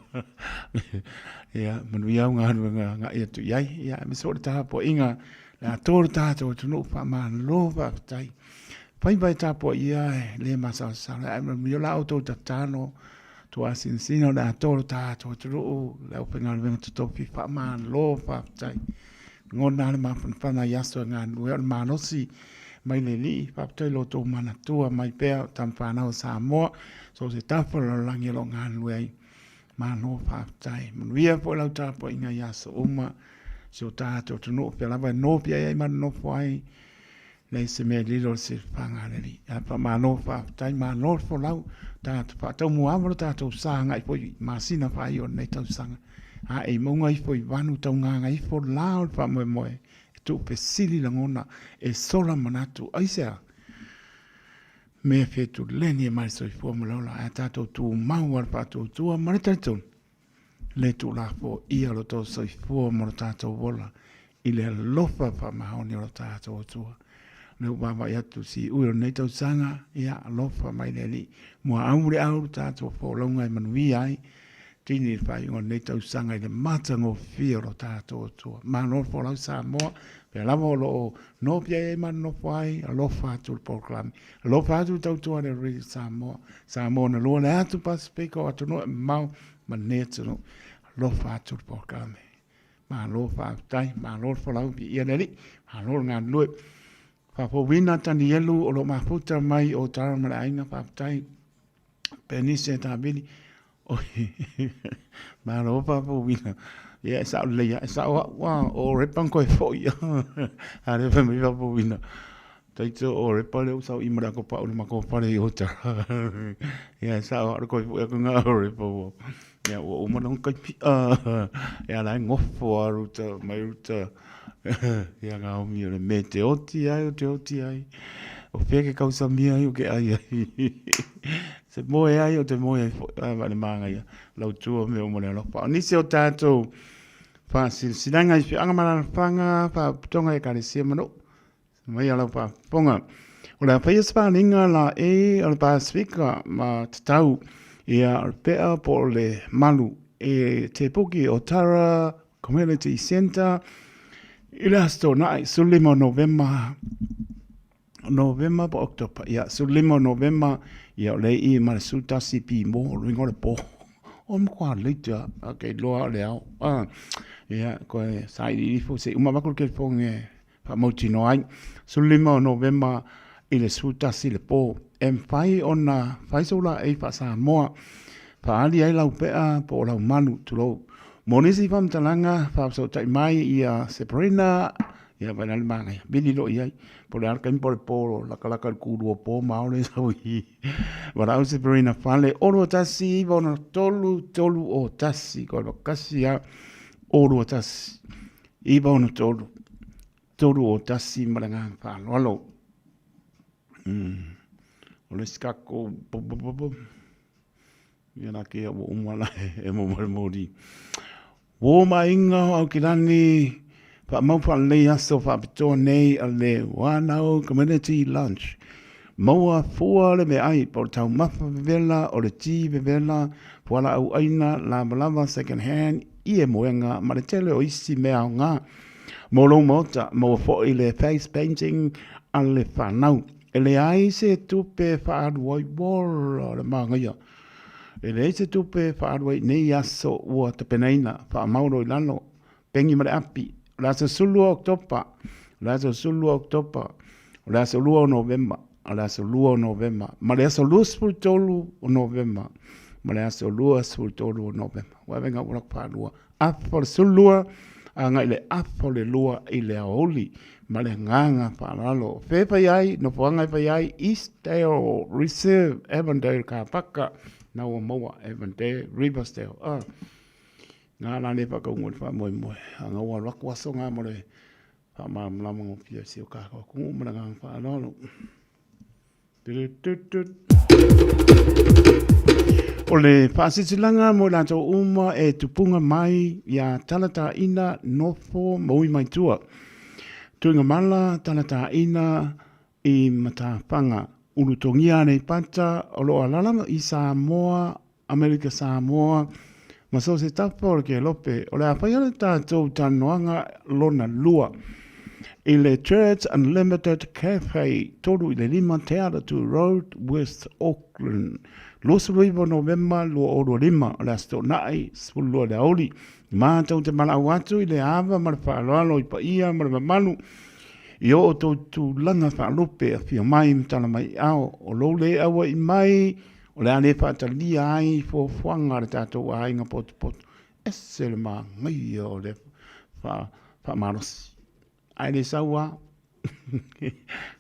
Ia, manuia au galuega agai atu i ai. Ia, aemaise foi le tapuaiga, le atoa o le tatou atunuu, faamalo faafetai. Faiva e tapuaia e le masalosalo, ae manuia la outou tatalo, Tuasinasina o le atoa o lo tatou atunuu, le aufaigaluega totofi, faamalo faafetai. Lagona lava le mafanafana i aso e galulue ai, o le malosi mai le Alii, faafetai i lo outou manatua mai pea o tama fanau a Samoa, so o se tafa o le lalolagi o lo o galulue ai. Malo faafetai. Manuia foi lau tapuaiga i aso uma, si o tatou atunuu, pea lava e nopiai ai ma nonofo ai, Leai se mea e lilo i le silafaga a le Alii. Ae faamalo, faafetai, malo le folau, tatou faataumuaava lo tatou sa agai foi i masina faaiu o lenei tausaga. Ae i mauga ifo i vanu taugaga ifo la o le faamoemoe e tuufesili lagona, e sola manatu, aisea? Mea fetuleni e mai le soifua ma le ola, ae tatou tumau a le faatuatua ma le talitonu. Le tuulafoia lo tou soifua ma lo tatou ola. i le alofa faamaoni o lo tatou Atua. O lea ua vaavaai atu siui o lenei tausaga, ia alofa mai le Alii. Muaau le au lo tatou folauga e manuia ai tini i le faaiuga o lenei tausaga i le matagofie o lo tatou Atua. Malo le folau Samoa, pea lava o lo o nofia ai ma nonofo ai, alofa atu le polokalame. Alofa atu le tautua a le Radio Samoa. Samoa na lua le atu Pasifika o atunuu e mamao ma lenei atunuu. Alofa atu le polokalame. Malo faafetai, malo le folau, viia le Alii, malo le galulue. Faafouina Tanielu o lo o mafuta mai o Tara ma le aiga, faafetai. Penise Tavili, oi, malo faafouina. Ia, e sao lelei lava, e sao au, a, o repa na toe foi. A lea fai mai faafouina. Taito o repa lea ua sau i ma le ako pau i le matou fale i Otara. Ia, e sao lava le toe foi atu na o repa ua. Ia, ua uma lona taimi. Ia, la e nofo lava Ruta, mai Ruta. Ia, Naomi, o le mea e te oti ai, o te oti ai. O fea ke kausamia ai o ke ai ai. Se moe ai o te moe ai foi. A, ma le māngaia. Lau tua mea uma le alofa. O nisi o tātou faasilasilaga i feaga ma alaalafaga, faalapotopotoga, ekalesia ma nuu. Mai a lau faafofoga. O le a faia se paaliga la e o le Pasifika ma tatau ia o le pea po o le malu e te puki o Tara Community Centre i le Aso Toonai 15 o Novema Novema po Oketopa ia 15 o Novema ia o le i ma le 11 pimo o luiga o le po. O matua late a, okay, loa o le ao. Ah, ia, koe sailiili fo se uma avatu le telefoni e faamautinoa ai. 15 o Novema i le 11 i le po. E mafai ona fai sou laei faa-Samoa, faaali ai lau pea po o lau malu, tulou. Mo nisi faamatalaga, faafesootai mai ia Sabrina, ia vaai la le manaia, vili loa i ai. Po o le a le taimi po o le po, latalata i le 2 o po ma ao lea sau i Valaau Sabrina Fale, 0 1 9 6 3 0 1, koe 1 lava, 0 1. 963 301 ma le agaga faaaloalo. O le isi tatou ia la kēia ua uma la e mo le moli. Uō ma aiga o Aukilani, faamau faalelei aso faapitoa nei a le Whanau Community Lunch. Maua fua le meaai po o le taumafa vevela, o le ti vevela, fualaau aina, lavalava second hand, ie moega ma le tele o isi mea aoga mo lou maota. Maua foi le face painting a le fanau. E leai se tupe e faaalu ai, ola le manaia. E leai se tupe e faaalu ai i nei aso ua tapenaina, faamau loa i lalo, pegi ma le api. O le aso 12 o Oketopa, o le aso 12 o Oketopa, o le aso 2 o Novema, o le aso 2 o Novema, ma le aso 23 o Novema, ma le aso 23 o Novema. Ua avega ua laku faalua. Afa o le 12, agai le afa o le 2 i le aoauli, ma le agaga faaaloalo. Fe fai ai, nofoaga e fai ai, Eastdale Reserve, Avondale Kapaka, na ua maua Avondale, Riversdale. Ah. Ngā la le whakaungo le whaamoemoe. A ngā ua raku aso ngā mo le whaamalamalama ngō pia si o kākau kungu ma le ngā whaaloalo. O le whaasitilaga mo latou uma e tupunga mai ia Talataina nofo ma ui mai tua. Tuigamala Talataina i Matawhanga, Ulutogia Aleipata o lo o alala i Samoa Amerika Samoa, ma so se tafa o le kelope, o le a whai ana tātou talanoaga lona lua. I le Church Unlimited Cafe, 3 i le 5 Te Aratū Road, West Auckland. 29 Novema 2025, o le Aso Toonai, 12 i le aoauli. Mātou te valaau atu i le ava ma le faaaloalo i paia ma le mamalu i o outou tulaga faalupe, afio mai ma tala mai i ao, o lou le aua'i mai, O le a le faatalia ai fuafuaga a le tatou aiga potopoto, ese le manaia o le faamalosi. Ae le sau lava.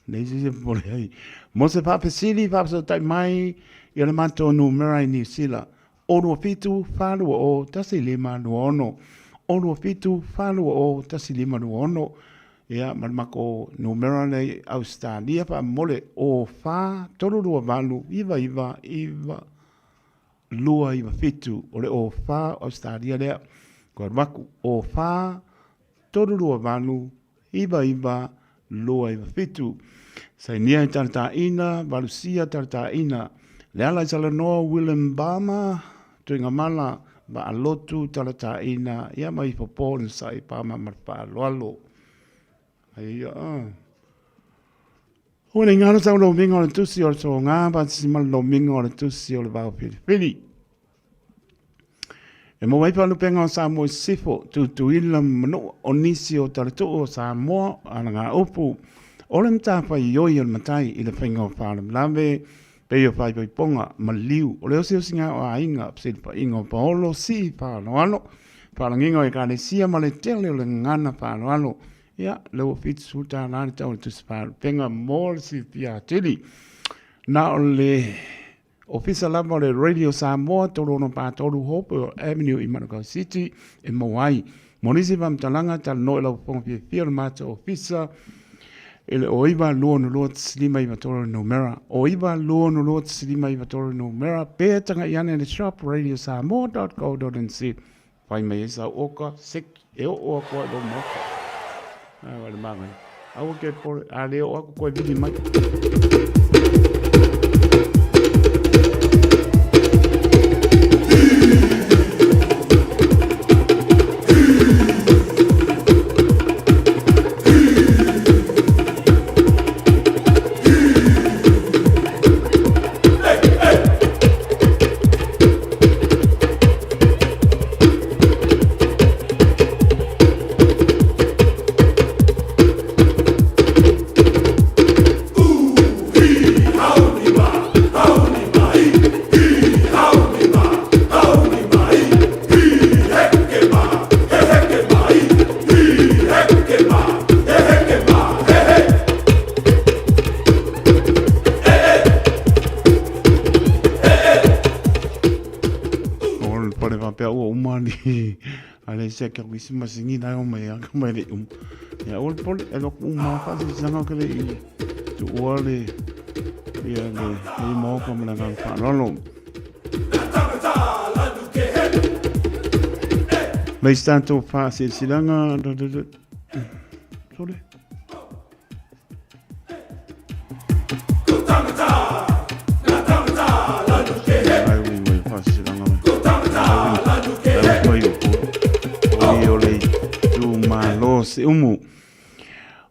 Leai se isi e popole ai. Mo se faafesili, faafesootai mai i le matou numera i Niu Sila, 027 420 1526, 027 420 1526. Ia, ma le matou numera lea i Ausetalia faamolemole, o 4 3 2 8 9 9 9 2 9 7. O le o 4 o Ausetalia lea. Ko alu atu, o 4 328 99 297. Sainia i Tarataina, Valusia Tarataina, Leala i Salanoa, William Bama, Tuigamala, Vaalotu Tarataina, ia ma ifo po le sai Bama ma le faaaloalo. Ai ia. Ua le ngalo tau lominga o le tusi o le tōngā, patisi ma le lominga o le tusi o le vao filifili. E maua ai faalupega o Samoa i Sisifo, Tutuila ma Manua, o nisi o talatuu o Samoa, alagaupu, o le matafaioi a le matai i le faiga o faalavelave, pei o faaipoipoga, maliu, o le osiosiga o aiga, fesilafaiga o paolo, sii faaaloalo, faalagiga o ekalesia ma le tele o le gagana faaaloalo. Ia, lea ua $70 le tau o le tusi faalupega mo le silafia atili. Na o le Ofisa lava o le Radio Samoa, 363 Hopewell Avenue i Manukau City e maua ai. Mo nisi faamatalaga, talanoa i lau fofoga fiafia o le matou ofisa i le 0926259 le numera, 0926259 le numera, pe tagai ane i le shop radiosamoa.co.nz. Fai mai ai sau oka, seki, e oo aku ai lou maota. Ai wale manaia. Aua ke pore, a le oo aku koe vili mai. O le pale faapea ua uma ni a le se ke isi masini la o mai ka mai le um. Ya o le pole e lo uma fa se sanga ke le i tu ua le ia le le mo ka mala ka fa lolo. Mai sta fa silsilanga sole. Siumu.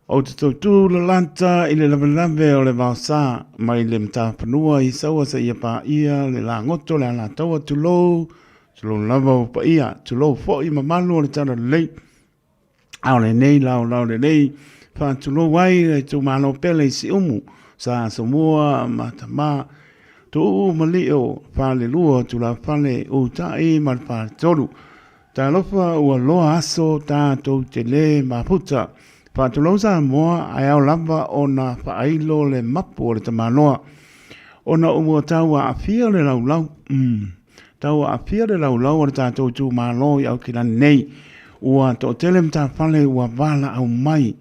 Ou te tautū lalata i le lavelave o le vaosā mai le matafanua i saua seia paia le lagoto le alataua tulou, tulou lava o paia, tulou foi mamalu o le Talalelei. A o lenei laolao lelei, faatulou ai le itumalo pele i Siumu, sa Asomua ma Tama, Tuuu ma Lio, Falelua, Tulafale, Utai ma le Faletolu. Talofa ua loa aso tatou te le mafuta. Faatulou Samoa ae ao lava ona faailo le mapu o le tamaloa. Ona ua tau aafia le laulau. Tau aafia le laulau o le tatou itumalo i Aukilani nei. Ua toatele matafale ua valaau mai.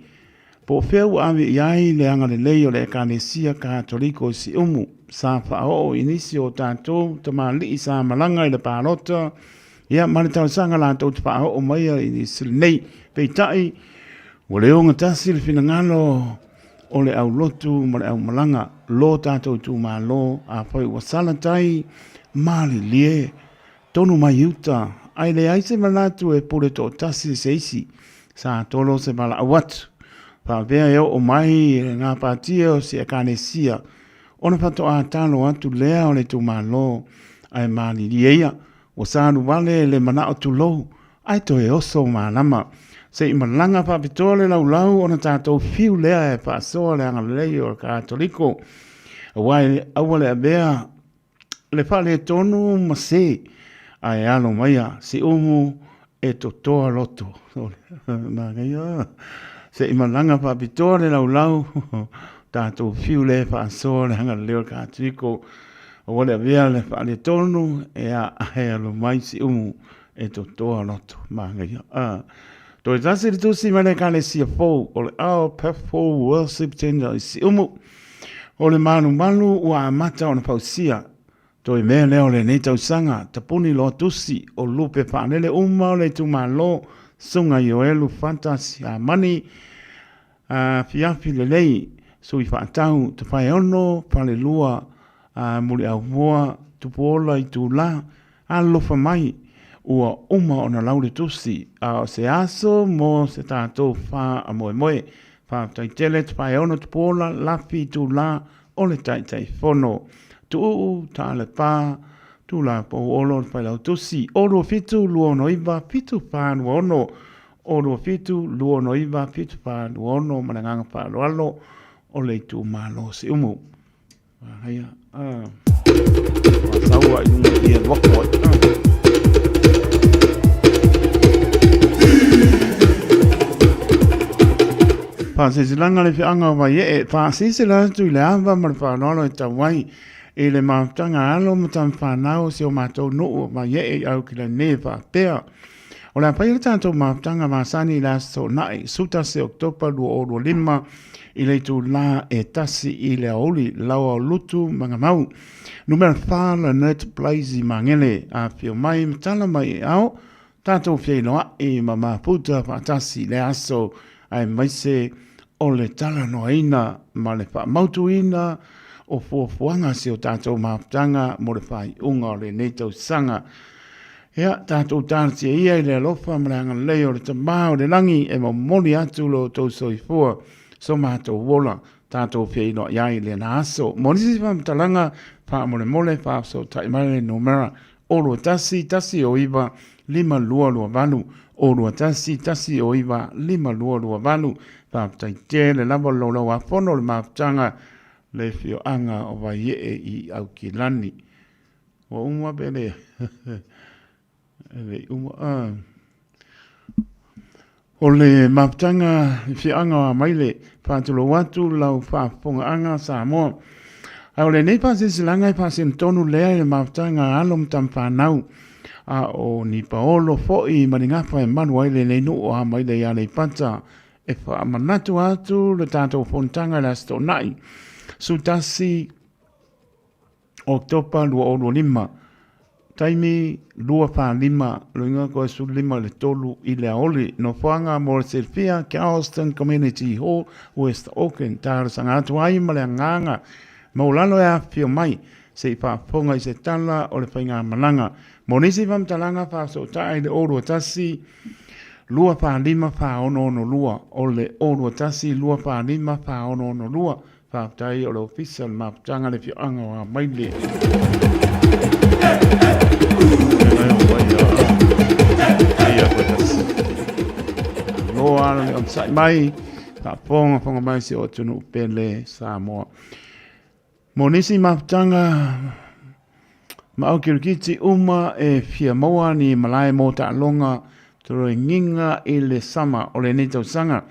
Po o fea ua ave i ai le agalelei o le Ekalesia Katoliko i Siumu, sa faaoo i nisi o tatou tamalii sa malaga i le palota, ia ma le talosaga latou te faaoo maia i nisi nei. Peitai, ua le ogatasi le finagalo o le aulotu ma le aumalaga, lo tatou itumalo, afai ua sala tai, malilie, tonu mai uta, ae leai se manatu e pule toatasi se isi, sa tolo se valaau atu. Faapea e oo mai i le gapatia o si Ekalesia, ona faatoa talo atu lea o le itumalo, ae malilie ia, Ua salu wale le manao tulou, ae toe oso malama. Se i malaga faapitoa le laulau ona tatou fiu lea e faasoa le agalelei o le Katoliko. Aua e aua le avea le faaletonu ma se, ae alo maia Siumu e totoa loto. Manaia. Se i malaga faapitoa le laulau, tatou fiu lea e faasoa le agalelei o le Katoliko. Aua le avea le faaletonu e a ae alo mai Siumu e totoa loto. Manaia. Ah. Toe tasi le tusi mai le Ekalesia fou o le Our Pathful Worship Center i Siumu. O le malumalu ua amata ona fausia. Toe mea lea o lenei tausaga, tapuni loa tusi o lupe faalele uma o le itumalo. Susuga Ioelu Fantas Amani, Afiafi lelei, Sui Faatau, Tafaeono, Falelua, Muliaumua, Tupuola Itula, Alofa mai, ua uma ona lau le tusi, a o se aso mo se tatou faamoemoe. Faafetai tele Tafaeono Tupuola, Lafi Itula o le Taitaifono. Tuuu Talepa, Tulafono Olo o le Failautusi, 27 269 7426, 27 269 7426 ma le agaga faaaloalo o le itumalo o Siumu. Manaia. Ah. Saua i luga i e wako ai. Ah. Faaseselanga le feaga o Vaiee, faasesela atu i le ava ma le faaaloalo e tau ai i le mafutaga a alo ma tama fanau o si o matou nuu o Vaiee i Aukilani nei e faapea, O le a faia le tatou mafutaga masani i le Aso Toonai, 11 Oketopa 2025 i le itulā e 1 i le aoauli, Laoa o Lutu, Magamau. Numera 4 Leonard Blaise i Magele. Afifio mai ma tala mai e ao, tatou feiloai ma mafuta faatasi i le aso aemaise o le talanoaina ma le faamautuina o fuafuaga a si o tatou mafutaga mo le faaiuga o lenei tausaga. Ia, tatou talosia ia i le alofa ma le agalelei o le Tama o le Lagi e momoli atu lo outou soifua, so matou ola, tatou feiloai ai i lena aso. Mo nisi faamatalaga, faamolemole faafesootai mai le numera 021 109 5228, 021 109 5228. Faafetai tele lava o le laulauafono o le mafutaga le afioaga o Vaiee i Aukilani. Ua uma pe le e le i uma. Ah. O le mafutaga i fiaga o Amaile, faatulou atu lau faafofogaaga Samoa. A o lenei faasilasilaga e faasino tonu lea i le mafutaga a alo ma tama fanau, a o ni paolo foi ma ni gafa e malu ai lenei nuu o Amaile i Aleipata. E faamanatu atu le tatou fonotaga i le Aso Toonai, 11 Oketopa 2025, taimi 2:45, loiga koe 15 i le 3 i le aoauli. Nofoaga mo le silafia, Galveston Community Hall, West Auckland. Talosaga atu ai ma le agaga maualalo e afifio mai se i faafofoga i se tala o le faigamalaga. Mo nisi faamatalaga faafesootai i le 021 245 4662, o le 021 245 4662. Faafetai o le Ofisa o le Mafutaga le Afioaga o Amaile. Loa le onosai mai, faafogafoga mai si o atunuu pele Samoa. Mo nisi mafutaga ma au kirikiti uma e fia maua ni malae mo taaloga toloigiga i le sama o lenei tausaga.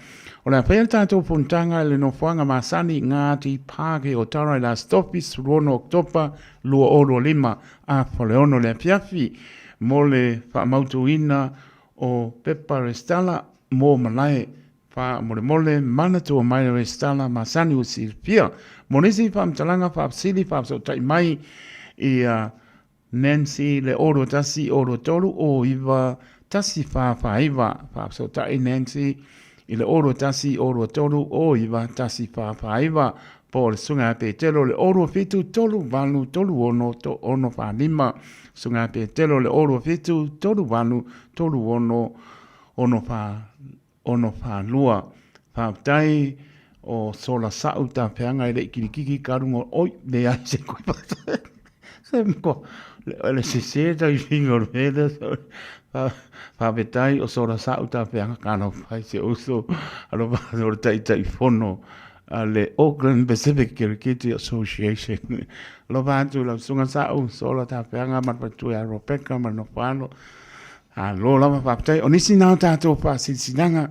O le a faia le tatou fonotaga i le nofoaga masani Ngāti Pākehā o Tara i Last Office 26 Oketopa 2025 a Faleono le afiafi mo le faamautuina o pepa resitala mo malae faamolemole manatua mai le resitala masani ua silafia. Mo nisi faamatalaga faafesili faafesootai mai i a Nancy le 021 023 09 1449. Faafesootai Nancy i le 021 023 09 1449 po o le Susuga ia Petelo le 027 38 36 645. Susuga ia Petelo le 027 38 36 642. Faafetai o sola sa'u tafeaga e le i kilikiki ka runga oi leai se koe se ko le sese tai finga o le mea lea faafetai o sola sa'u tafeaga ka alofa i si ou uso alofa o le Taitaifono a le Auckland Pacific Kirikiti Association. Alofa atu i lau susuga Sa'u sola tafeaga ma le faletua ia Rebecca ma le nofo alo. Malo lava faafetai. O nisi na o tatou faasilasilaga,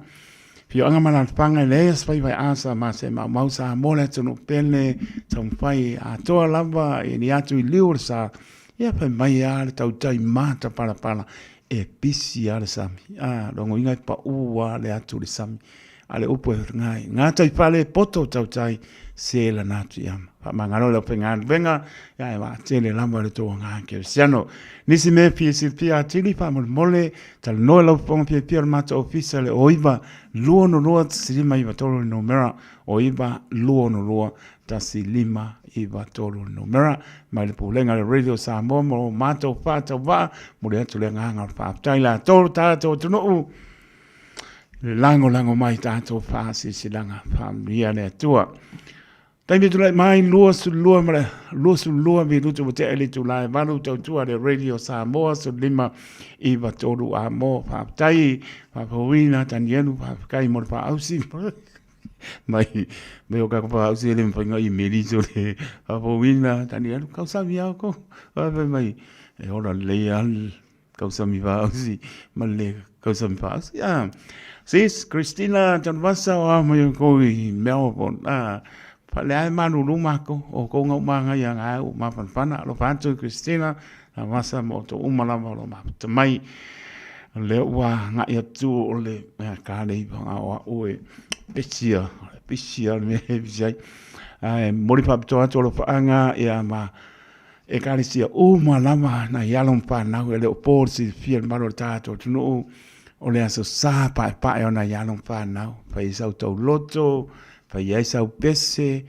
afioaga ma alaalafaga e leai se faiva e asa ma se maumau Samoa le atunuu pele taumafai atoa lava i ni atu i liu o le sa. Ia fai mai lava le tautai matapalapala e pisi lava le sami. A, logoina e pau lava le atu i le sami. A le upu e ngai ngā tai pale poto tautai se lana atu ia. Whamangalo le aufaigaluega, ia e vaatele lava le tou agaga kerisiano. Nisi mea fia silafia atili, faamolemole, talanoa i lau fofoga fiafia o le matou ofisa le 09 262 1593 le numera, 09 262 1593 le numera. Mai le Pulega a le Radio Samoa mo lo matou faatauvaa, momoli atu le agaga o le faafetai latou lo tatou atunuu i le lagolago mai i tatou faasilasilaga. Faamanuia le Atua. Taimi tulai mai 22 ma le 22 minutu ua tea i le itula e 8 tautua le Radio Samoa 15 9 3 a mo faafetai faafouina Tanielu faafetai mo le faausi mai mai o ka faausi le mafai ngai meli so le faafouina Tanielu kausami au ko mai e ora lelei a Kausami Faausi ma le Kausami Faausi. Ah, sis Christina Tanuvasa o a mai o kou i Melbourne. Ah, whale ai malulu mako o kou ngau manga ia ngā u mapanapana. Alofa atu Christina Tanuvasa mo tō uma lava o lo maputa mai. Le ua ngai atu o le mea ka le iwa ngā o au e pisia, pisia le mea e pisia ai. Ai, mori whapitoa atu o lo whaanga ia ma Ekalesia uma lava nai alo ma fanau e le o po le silafia le mamalu o le tatou atunuu o le aso sa paepae o nai alo ma fanau fai ai sau tauloto fai ai sau pese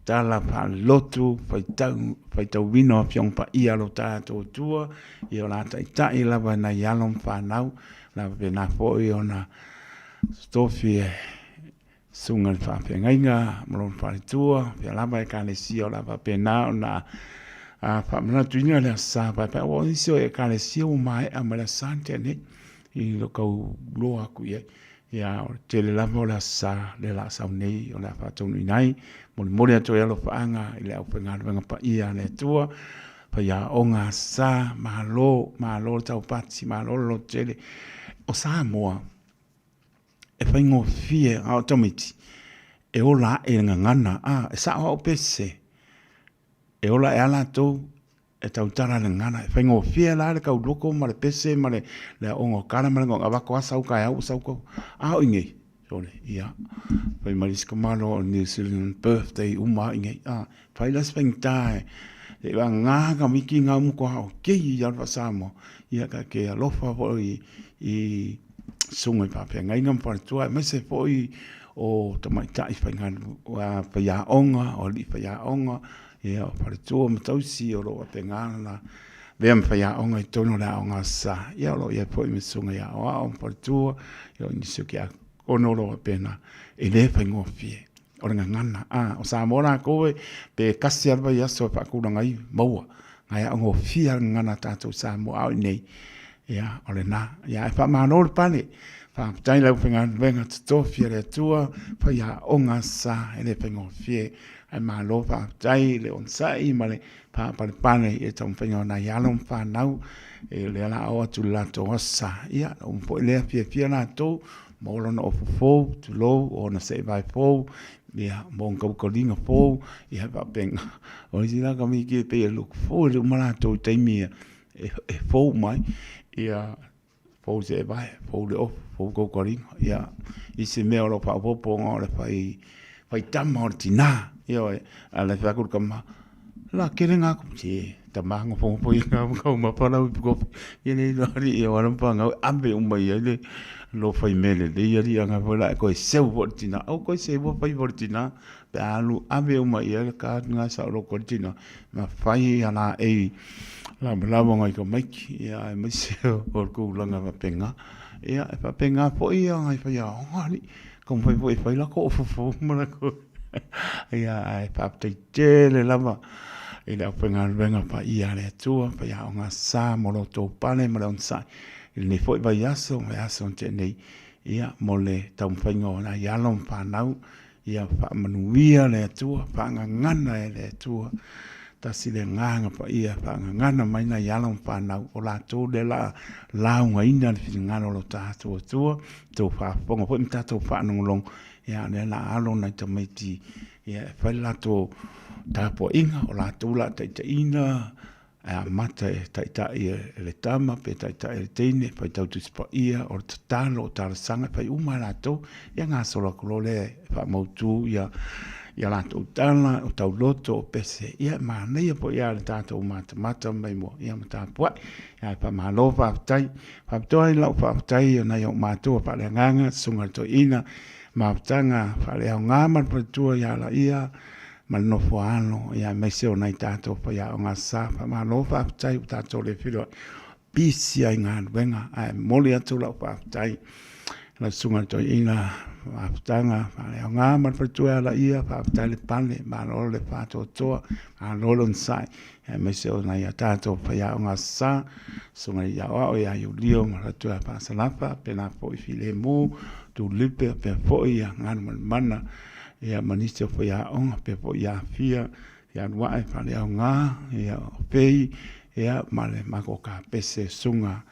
tala faalotu faitau faitauina o afioga paia o lo tatou Atua ia o le a taitai lava nai alo ma fanau o le a faapena foi ona tofi e Susuga i le Faafeagaiga ma lona faletua, pea lava Ekalesia o le a faapena ona faamanatuina le Aso Sa paepae. Aua o nisi o Ekalesia ua maea ma le Aso Sa na tea nei i lo tau loa atu i ai. Ia, o le tele lava o le Aso Sa lea o le a sau nei o le a faataunuuina ai. Molimoli atu ai alofaaga i le aufaigaluega paia a le Atua, faiaoga Aso Sa, malo, malo le taupati, malo le lototele. O Samoa, e faigofie a o tamaiti e ola aʻe i le gagana, a, e saʻo au pe sese, e ola aʻe a latou e tautala i le gagana, e faigofie la le kauloko ma le pese ma le aoga o kala ma le avako a sau kaeau ua sau kau, a o i nei, sole, ia, fai mai le isi kamalo o New Zealand birthday uma a i nei, a, fai la se faigata e, e vagā ka miki ngā umu koa o kei i alfa Samoa, ia ka ke alofa foi i Susuga i faafeagaiga ma faletua aemaise foi o tamaitai faiaoga, o alii faiaoga, ia o faletua ma tausi o lo o faapena ona avea ma faiaoga i totonu o le aoga Aso Sa. Ia o lo o i ai foi ma susuga i aoao ma faletua, ia o nisi o tiakono o lo o faapena, e le faigofie. O le gagana, a, o Samoa latou e, pe kasi lava le vaiaso e faatulaga ai, maua. Ngai aogofia le gagana a tatou Samoa, a o i inei, ia, o lena. Ia, ae faamalo le pale. Faafetai i le aufaigaluega totofi a le Atua, faiaoga sa e le faigofie. Ae malo faafetai i le onosai ma le faapalepale i le taumafaiga o nai alo ma fanau, e lea o le a oo atu i le latou aso sa. Ia, uma foi lea fiafia latou mo lona ofu fou, tulou, o ona seevae fou, ia, mo ona kaukaliga fou, ia, faapena. O isi la kamiki e pei e look forward uma latou i taimi ia, e, e fou mai, ia, fou seevae, fou le ofu, fou kaukaliga, ia, i se mea o lo o faaopoopo ona o le fai, fai tama o le tinā, ioe, a le fai atu le tama, La kele ngā kupu, te tama ngofongofo i ngā kau mapa lau i kopi. Ia nei loa ali ia wala mpa ngau ame uma i ai le lo whai mele le ia li anga foi la e koe seu fo le tina. Au koe seu fo whai fo le tina. Pe alu ame uma i ai le ka ngā sa ro koe le tina. Ma whai ia la e la malawa ngai ka maiki. Ia ai mai se o le kūlanga whapenga. Ia e whapenga fo ia ngai whai a onga li. Ka mwhai fo e whai la ko ofofo ma la koe. Ia ae faafetai tele lava i le aufaigaluega paia a le Atua, faiaoga sa mo lo outou pale ma le onosai i lenei foi vaiaso, vaiaso na tea nei, ia, mo le taumafaiga o nai alo ma fanau, ia faamanuia le Atua, faagagana e le Atua, tasi le agaga paia, faagagana mai nai alo ma fanau, o latou lea la laugaina le finagalo o lo tatou Atua, tou faafofoga foi ma tatou faalogologo, Ia, lea la alo nai tamaiti ia e fai le latou tapuaiga, o latou la taitaiina Ae amata e taitai e le tama pe taitai e le teine, faitau Tusi Paia, o le tatalo, o talosaga, e fai uma e latou, ia gasolo atu loa lea e faamautu ia ia latou tala, o tauloto, o pese, ia e manaia foi lava le tatou matamata mai mua, ia ma tapuai. Ae faamalo faafetai. Faapitoa ai lau faafetai i nai ou matua faaleagaga, Susuga i le Toeaina, Mafutaga faaleaoga ma le faletua ia Laia ma le nofo a alo, ia aemaise o nai tatou faiaoga sa. Faamalo faafetai ua tatou le feiloai pisi ai galuega, ae momoli atu lau faafetai lau susuga i le toeaina Mafutaga faaleaoga ma le faletua ia Laia, faafetai le pale, malo le faatoatoa, malo le onosai, aemaise o nai a tatou faiaoga sa, susuga i Aoao ia Iulio ma le faletua ia Faasalafa, pena foi Filemu, Tulipe, pea foi ia Galumalemana, ia ma nisi o faiaoga, pea foi ia Afia, ia Aluae Faaleaoga, ia o Fei, ia ma le matou kapese susuga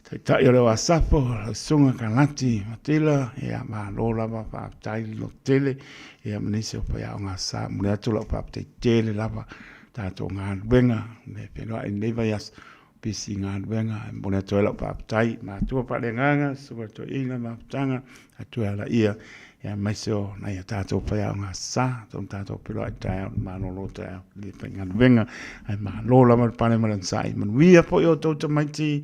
Taitai o le Asafo, lau Susuga Kalati Matila, ia malo lava faafetai le lototele, ia ma nisi o faiaoga sa. Momoli atu lau faafetai tele lava tatou galuega le feiloai i lenei vaiaso, pisi galuega, e momoli atu ai lau faafetai matua faaleagaga, Susuga i le Toeaina Mafutaga, Atua e alaia, ia aemaise o nai a tatou faiaoga sa, tonu tatou feiloai taeao le malolo taeao le faigaluega, ae malo lava le pale ma le onosai. Manuia foi outou tamaiti,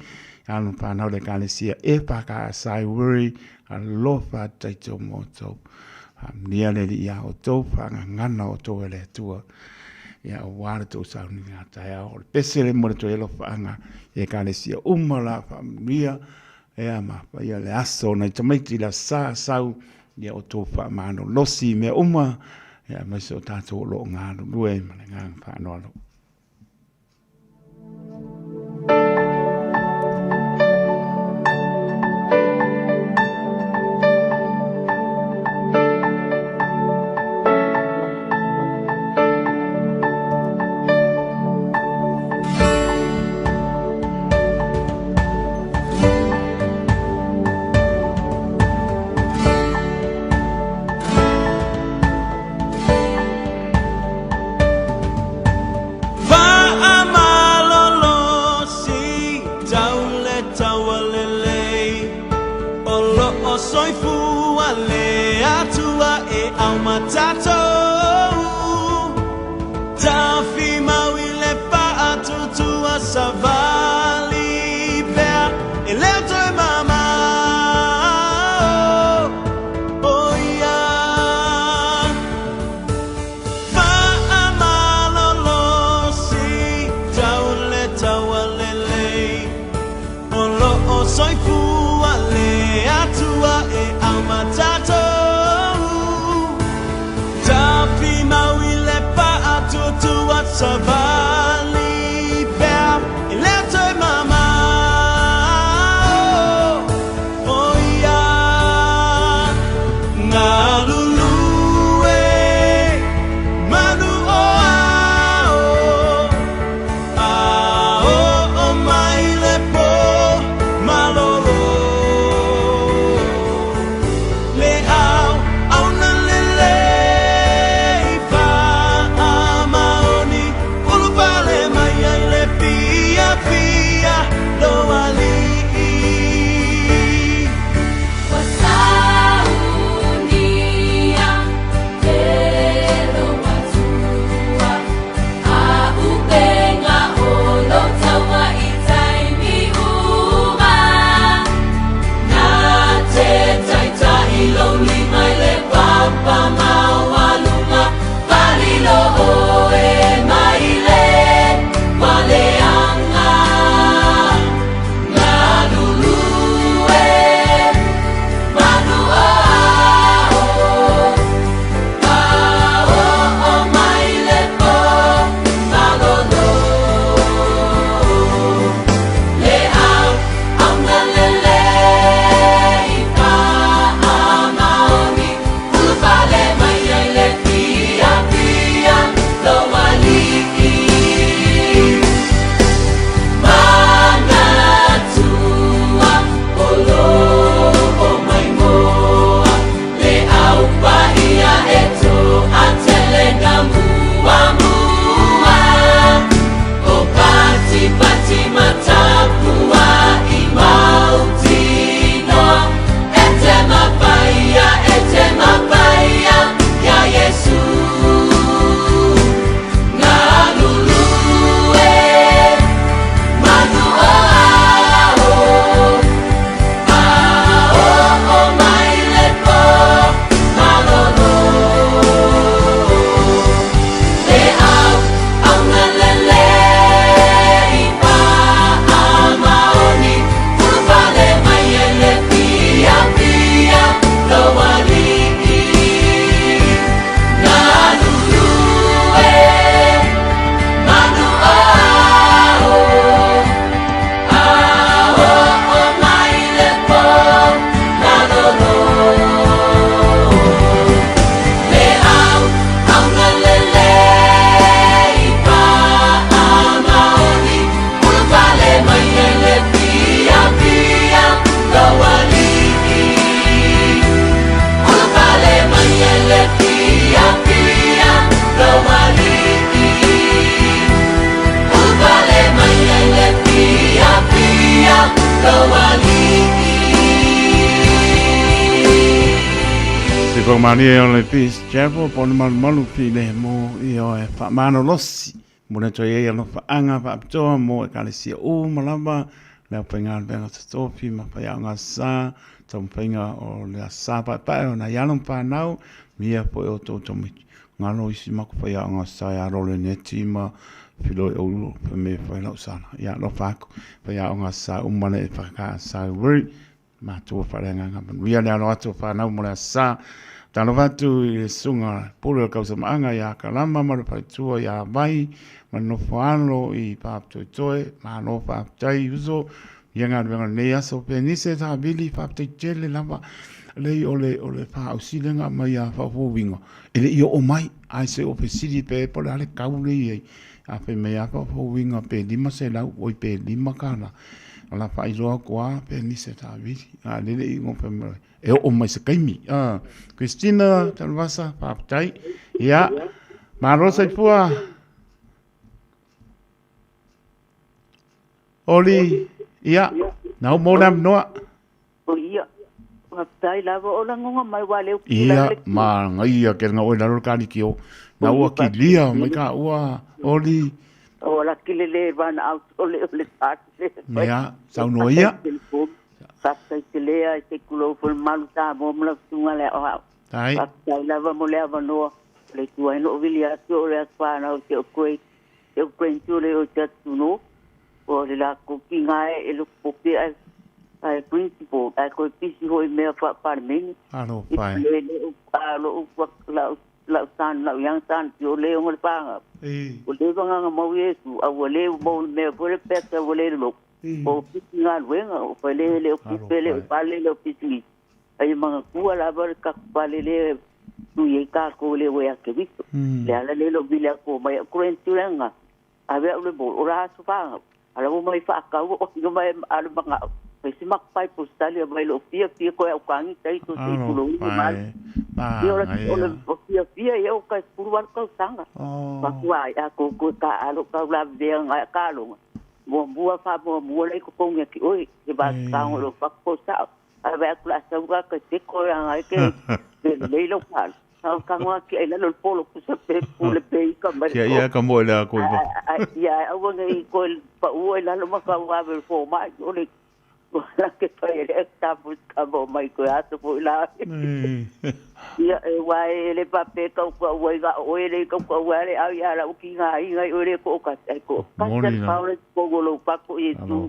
alo ma fanau le Ekalesia EFKS Wiri, alofa atu taito mo outou. Faamanuia le Alii ia outou, faagagana outou e le Atua, ia aua le tou sauniga taeao. O le pese le mo le toe alofaaga i Ekalesia uma la faamanuia, Ea ma faia le aso nai tamaiti le aso sa sau ia outou faamalolosi i mea uma, ia aemaise o tatou o lo o galulue ma le agaga faaaloalo. Malie o le Peace Chapel, po le malumalu fi le mo i o e whaamalolosi. Mo le toi ei alofa anga whaapitoa mo e kalesia u malava le au whainga totofi ma whai au ngā sa taumawhaiga o le asa paepae o nai alo ma fanau mia fo'i o tou tamaiti galo isi maku faiaoga sa e alo le neti ma filoi o ulu fa me fai lau sala ia alofa atu faiaoga sa uma le whaka sa wuri matua faaleagaga manuia le alo atu o fanau mo le asa talofa atu i le susuga pule o le kausamaaga iā Kalama ma le faletua iā Vai ma le nofo alo i Papatoetoe malo faafetai uso ia galuega lenei aso Penise Savili faafetai tele lava lei o le o le faaausilega mai a faafouina e le i oo mai ae se o fesili pe po o le a le kau le i ai a fai mai a faafouina pe 500 oi pe 5 kala ala faailoa atu a Penise Savili a le le i gofe mai e oo mai se taimi a Christina Tanuvasa faafetai ia malo soifua Oli, ia, nau mo le avanoa. O ia, faafetai lava o lagoga mai ua leu Ia, manaia ke nga oi lalo le kaliki o. Na ua kilia mai ka ua Oli. O la kile le run out o le o le le. Ia, saunoa ia. Faafetai tele ai te kulo fo le malu ta mo mo la tunga le o hao. Tai. Faafetai lava mo le avanoa. Le tua no vili atu o le asfana o te o koe e o grandchildren o te atu o le la ko ki ngai e lo pope ai ai principal ai ko pisi hoi mea fa parliament Alo pai. le le a lo u la la san la yang san ti o le o le panga o le vanga nga mau yesu a o le mo mea fo le peta o le lo o pisi nga luenga o fa le le o kupe le o pale le o pisi ai manga kua la ba ka pale le tu ye ka ko le we a ke visto le ala le lo vile ko mai grandchildren nga a ve le bo o la su fa ala mo mai fa ka o no mai ala manga pe si mak pai postali mai lo fia fia ko au kangi tai to te Alo kulo ni mal pai. ia ora o le Manaia. o fia fia ia o ka puru wal ka sanga pa kua ya ko ko ka alo ka la ve nga ka lo mo mua fa mo mua le ko ko ngi ki oi ke ba ka lo pa ko sa a ve ku la sa ka ka te ko ya ngai ke le lo pa ka ka ngwa ki ai la lo polo ku sa pe pu le pe i ka mai Kia ia ka moe le a koe pa. ia aua ngai ko pa ua i lalo ma ka ua ve fo mai o le la ke pa e ta pu ka mo mai ko atu po la ia e wa e le pa pe ka ko ua i ga o e le ka ko ua le au ia la u ki nga i ngai o le ko ka ai ko ka Moni te na. pa le ko go lo pa ko i tu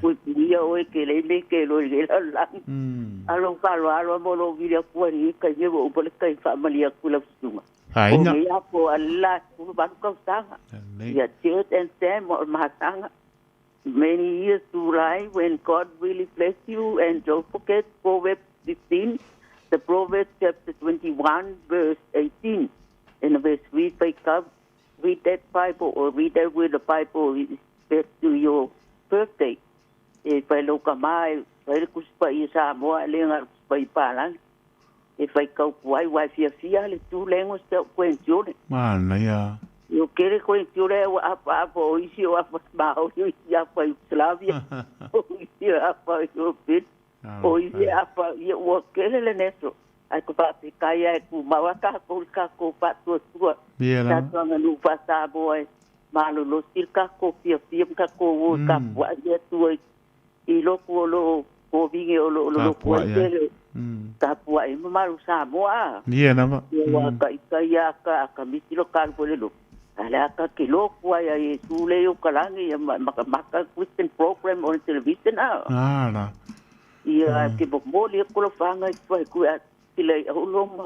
ko ia o e ke le me ke lo le la la alo ka lo alo mo lo vi le ku ni ka ye o po le ka fa malia ku la sunga Haina. O mea po ala ku ba ka sanga. Ia church and Sam o mahatanga. Many years to lie when God really bless you, and don't forget Proverbs 15, the Proverbs chapter 21, verse 18. In verse read wake up, read that Bible or read that with the Bible is back to your birthday. E whai loka mai, whai le kusipa i Samoa, le ngā kusipa i Palangi. E whai kau kuai, wai fia fia le tū lengo se tau koe tione. Manaia. Yo kere koe tione o apa apa o isi o apa maori o isi apa Yugoslavia o isi apa Europin o isi apa ia ua kere le neso. Ai ko pa te kai ai ku maua ka ko ka ko pa tua tua. Ia Ta lava. tuanga nu pa Samoa e malo lo sil ka ko fia fia ka ko o ka pua ia tua i loku o lo ko vinge o lo lo Ka lo pua pua ia. tele. Ka pua i mamalu Samoa. Ia lava. Ia wa ka i ka ia ka ka misi lo ka ko le lo. Ala ka ke lo kua ia e su le o kalangi ia ma ma ma ka Christian program on television a. Ala. Ia ke bo mo le ko lo fanga i tua ku a tile o lo ma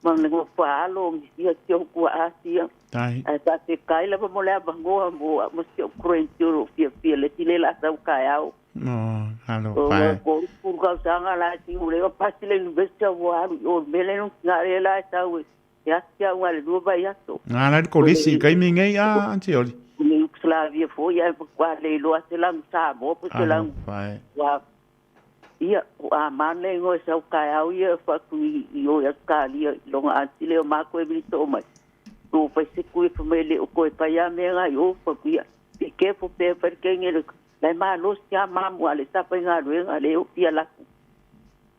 ma le ngo fa alo mi ia te o ku a sia. Tai. A ta te kai la mo le a bangoa mo mo se o krenti o fia fia le tile la sa ka au. No, alo O pai. ko ku ka sanga la ti u le o pasi le university o alu o mele no nga le la sa u. Ia tia ua le lua vai aso. Ngā lai ko lisi kai mi ngai a anti oli. Le Yugoslavia fo ia kwa le lo ase lang sa mo po se Alo lang pai. wa ia a man le ngo sa ka au ia fa ku i o ia ka li longa anti le o ma ko e vili to mai. Tu fa se ku e fa mai le o ko e pa ia me nga yo fa ku ia. Te ke fo pe fa ke nge le lai ma lo sia ma mo ale sa pa nga le nga le o pia la.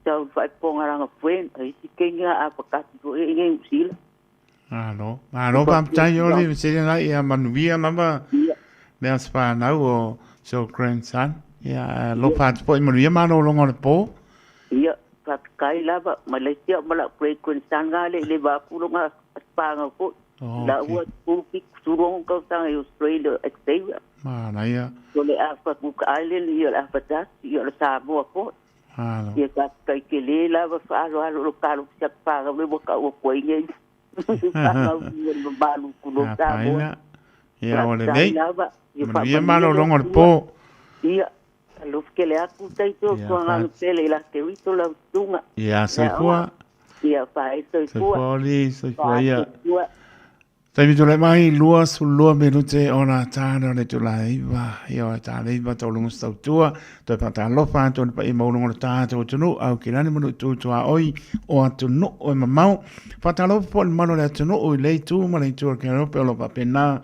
Tau faaipopoga friend ai si kenya a pakati ko e ngai usila. Malo, malo faafetai o le fesili lai ia manuia lava le aso fanau o si ou grandson. Ia alofa atu foi manuia malologa o le po. Ia, faafetai lava ma le sia ma la great grandson ga le le va ku longa panga ko. La ua ku ki surong ka tanga i Australia Xavier. Manaia. So le afa Cook Island ia le afa das ia le Samoa ko. Malo. Ia ka kai ke le lava faaloalo lo kalo sia panga le waka o ko inge. Panga ua malu ku lo Samoa. Apaina. Ia o lelei. Manuia malologa o le po. Ia, alofa tele atu taito Ia, tuagaga pele i la te uito lau susuga. Ia, soifua. Ia, fae soifua. Soifua oli, soifua ia. Soifua. Taimi tulai mai, 22 minute ona tāna o le itula e 9, ia o le tā le 9 tauluga se tautua, toe faatalofa atu i le paia maualuga o le tatou atunuu, Aukilani ma Nuu Tuaoi o atunuu e mamao. Faatalofa foi i le mamalu o le atunuu i lea itu ma le itu o le Kereope o lo o faapena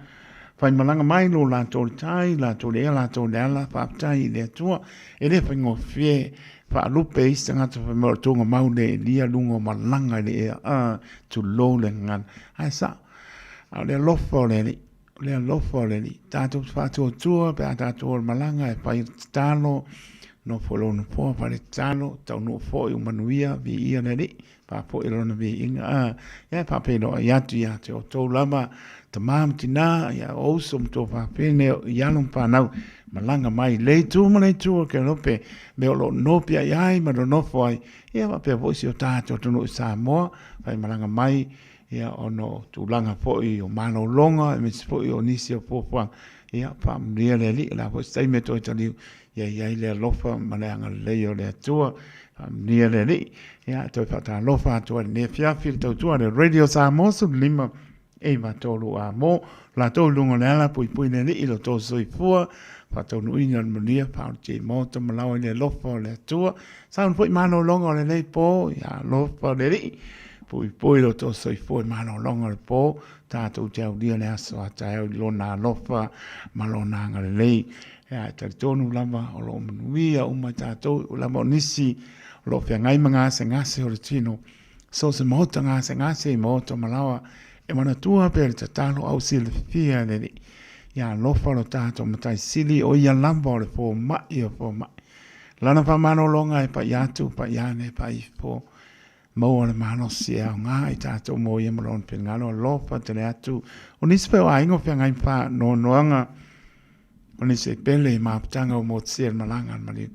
faimalaga mai lo latou le tai, latou le ea, latou le ala, faafetai i le Atua. E le faigofie faalupe isi tagata fai mai o le tuugamau le elia luga o malaga i le ea, a, tulou le gagana. Ae sao, a o le alofa o le Alii, o le alofa o le Alii. Tatou te faatuatua pe a tatou o le malaga e fai le tatalo, nofo i lou nofoa fai le tatalo, taunuu foi ua manuia, viia le Alii, faafoi lona viiga, a, ia e faafeiloai atu ia te outou lava, tama ma tina, ia o uso ma tuafafine, i alo ma fanau, malaga mai i le itu ma le itu o le Kereope, mea o lo o nopiai ai ma nonofo ai, ia faapea foi si o tatou atunuu i Samoa, fai malaga mai, ia ona o tulaga foi o malologa, aemaise foi o nisi o fuafuaga, ia faamanuia le Alii, o le a foi se taimi e toe taliu, ia i ai le alofa ma le agalelei o le Atua, faamanuia le Alii. Ia toe faatalofa atu ai i lenei afiafi i le tautua a le Radio Samoa 15 9 3 a mo latou i luga o le ala puipui le Alii i lo outou soifua faataunuuina le manuia faaolotia i maota ma laoa i le alofa o le Atua. Sauni foi malologa o lenei po, ia alofa le Alii puipui lo outou soifua i malologa o le po, tatou te aulia le aso a taeao i lona alofa ma lona agalelei. Ia, e talitonu lava o lo o manuia uma i tatou, o lava o nisi o lo o feagai ma gasegase o le tino, so se maota gasegase i maota malaoa, e manatua pea le tatalo au silafia e le Alii. Ia alofa lo tatou Matai Sili, o ia lava o le fomai o fomai. Lana faamalologa e pai atu, pai ane, pai ifo, maua le malosi e aoga i tatou mo ia ma lona finagalo, alofa tele atu. O nisi foi o aiga o feagai ma faanoanoaga, O nisi e pele i mafutaga ua motusia i le malaga a le maliu,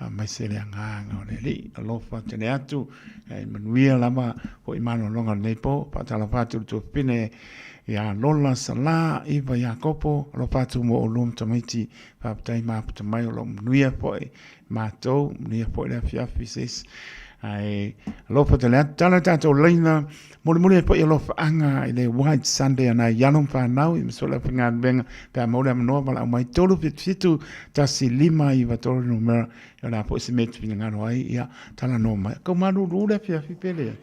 aemaise le agaga o le Alii. Alofa tele atu, e manuia lava foi malologa o lenei po. Faatalofa atu i le tuafafine ia Lola Sala, Iva Iakopo, alofa atu mo oulua ma tamaiti. Faafetai mafuta mai o lo o manuia foi matou, manuia foi le afiafi sis. Ae alofa tele atu, tala tatou laina, Mulimuli ai foi alofaaga i le White Sunday a nai alo ma fanau i masola faigaluega pe a maua le avanoa valaau mai 377 1 5 9 3 numera o le a foi se mea e te finagalo ai ia talanoa mai. Kau malulu le afiafi pe leai.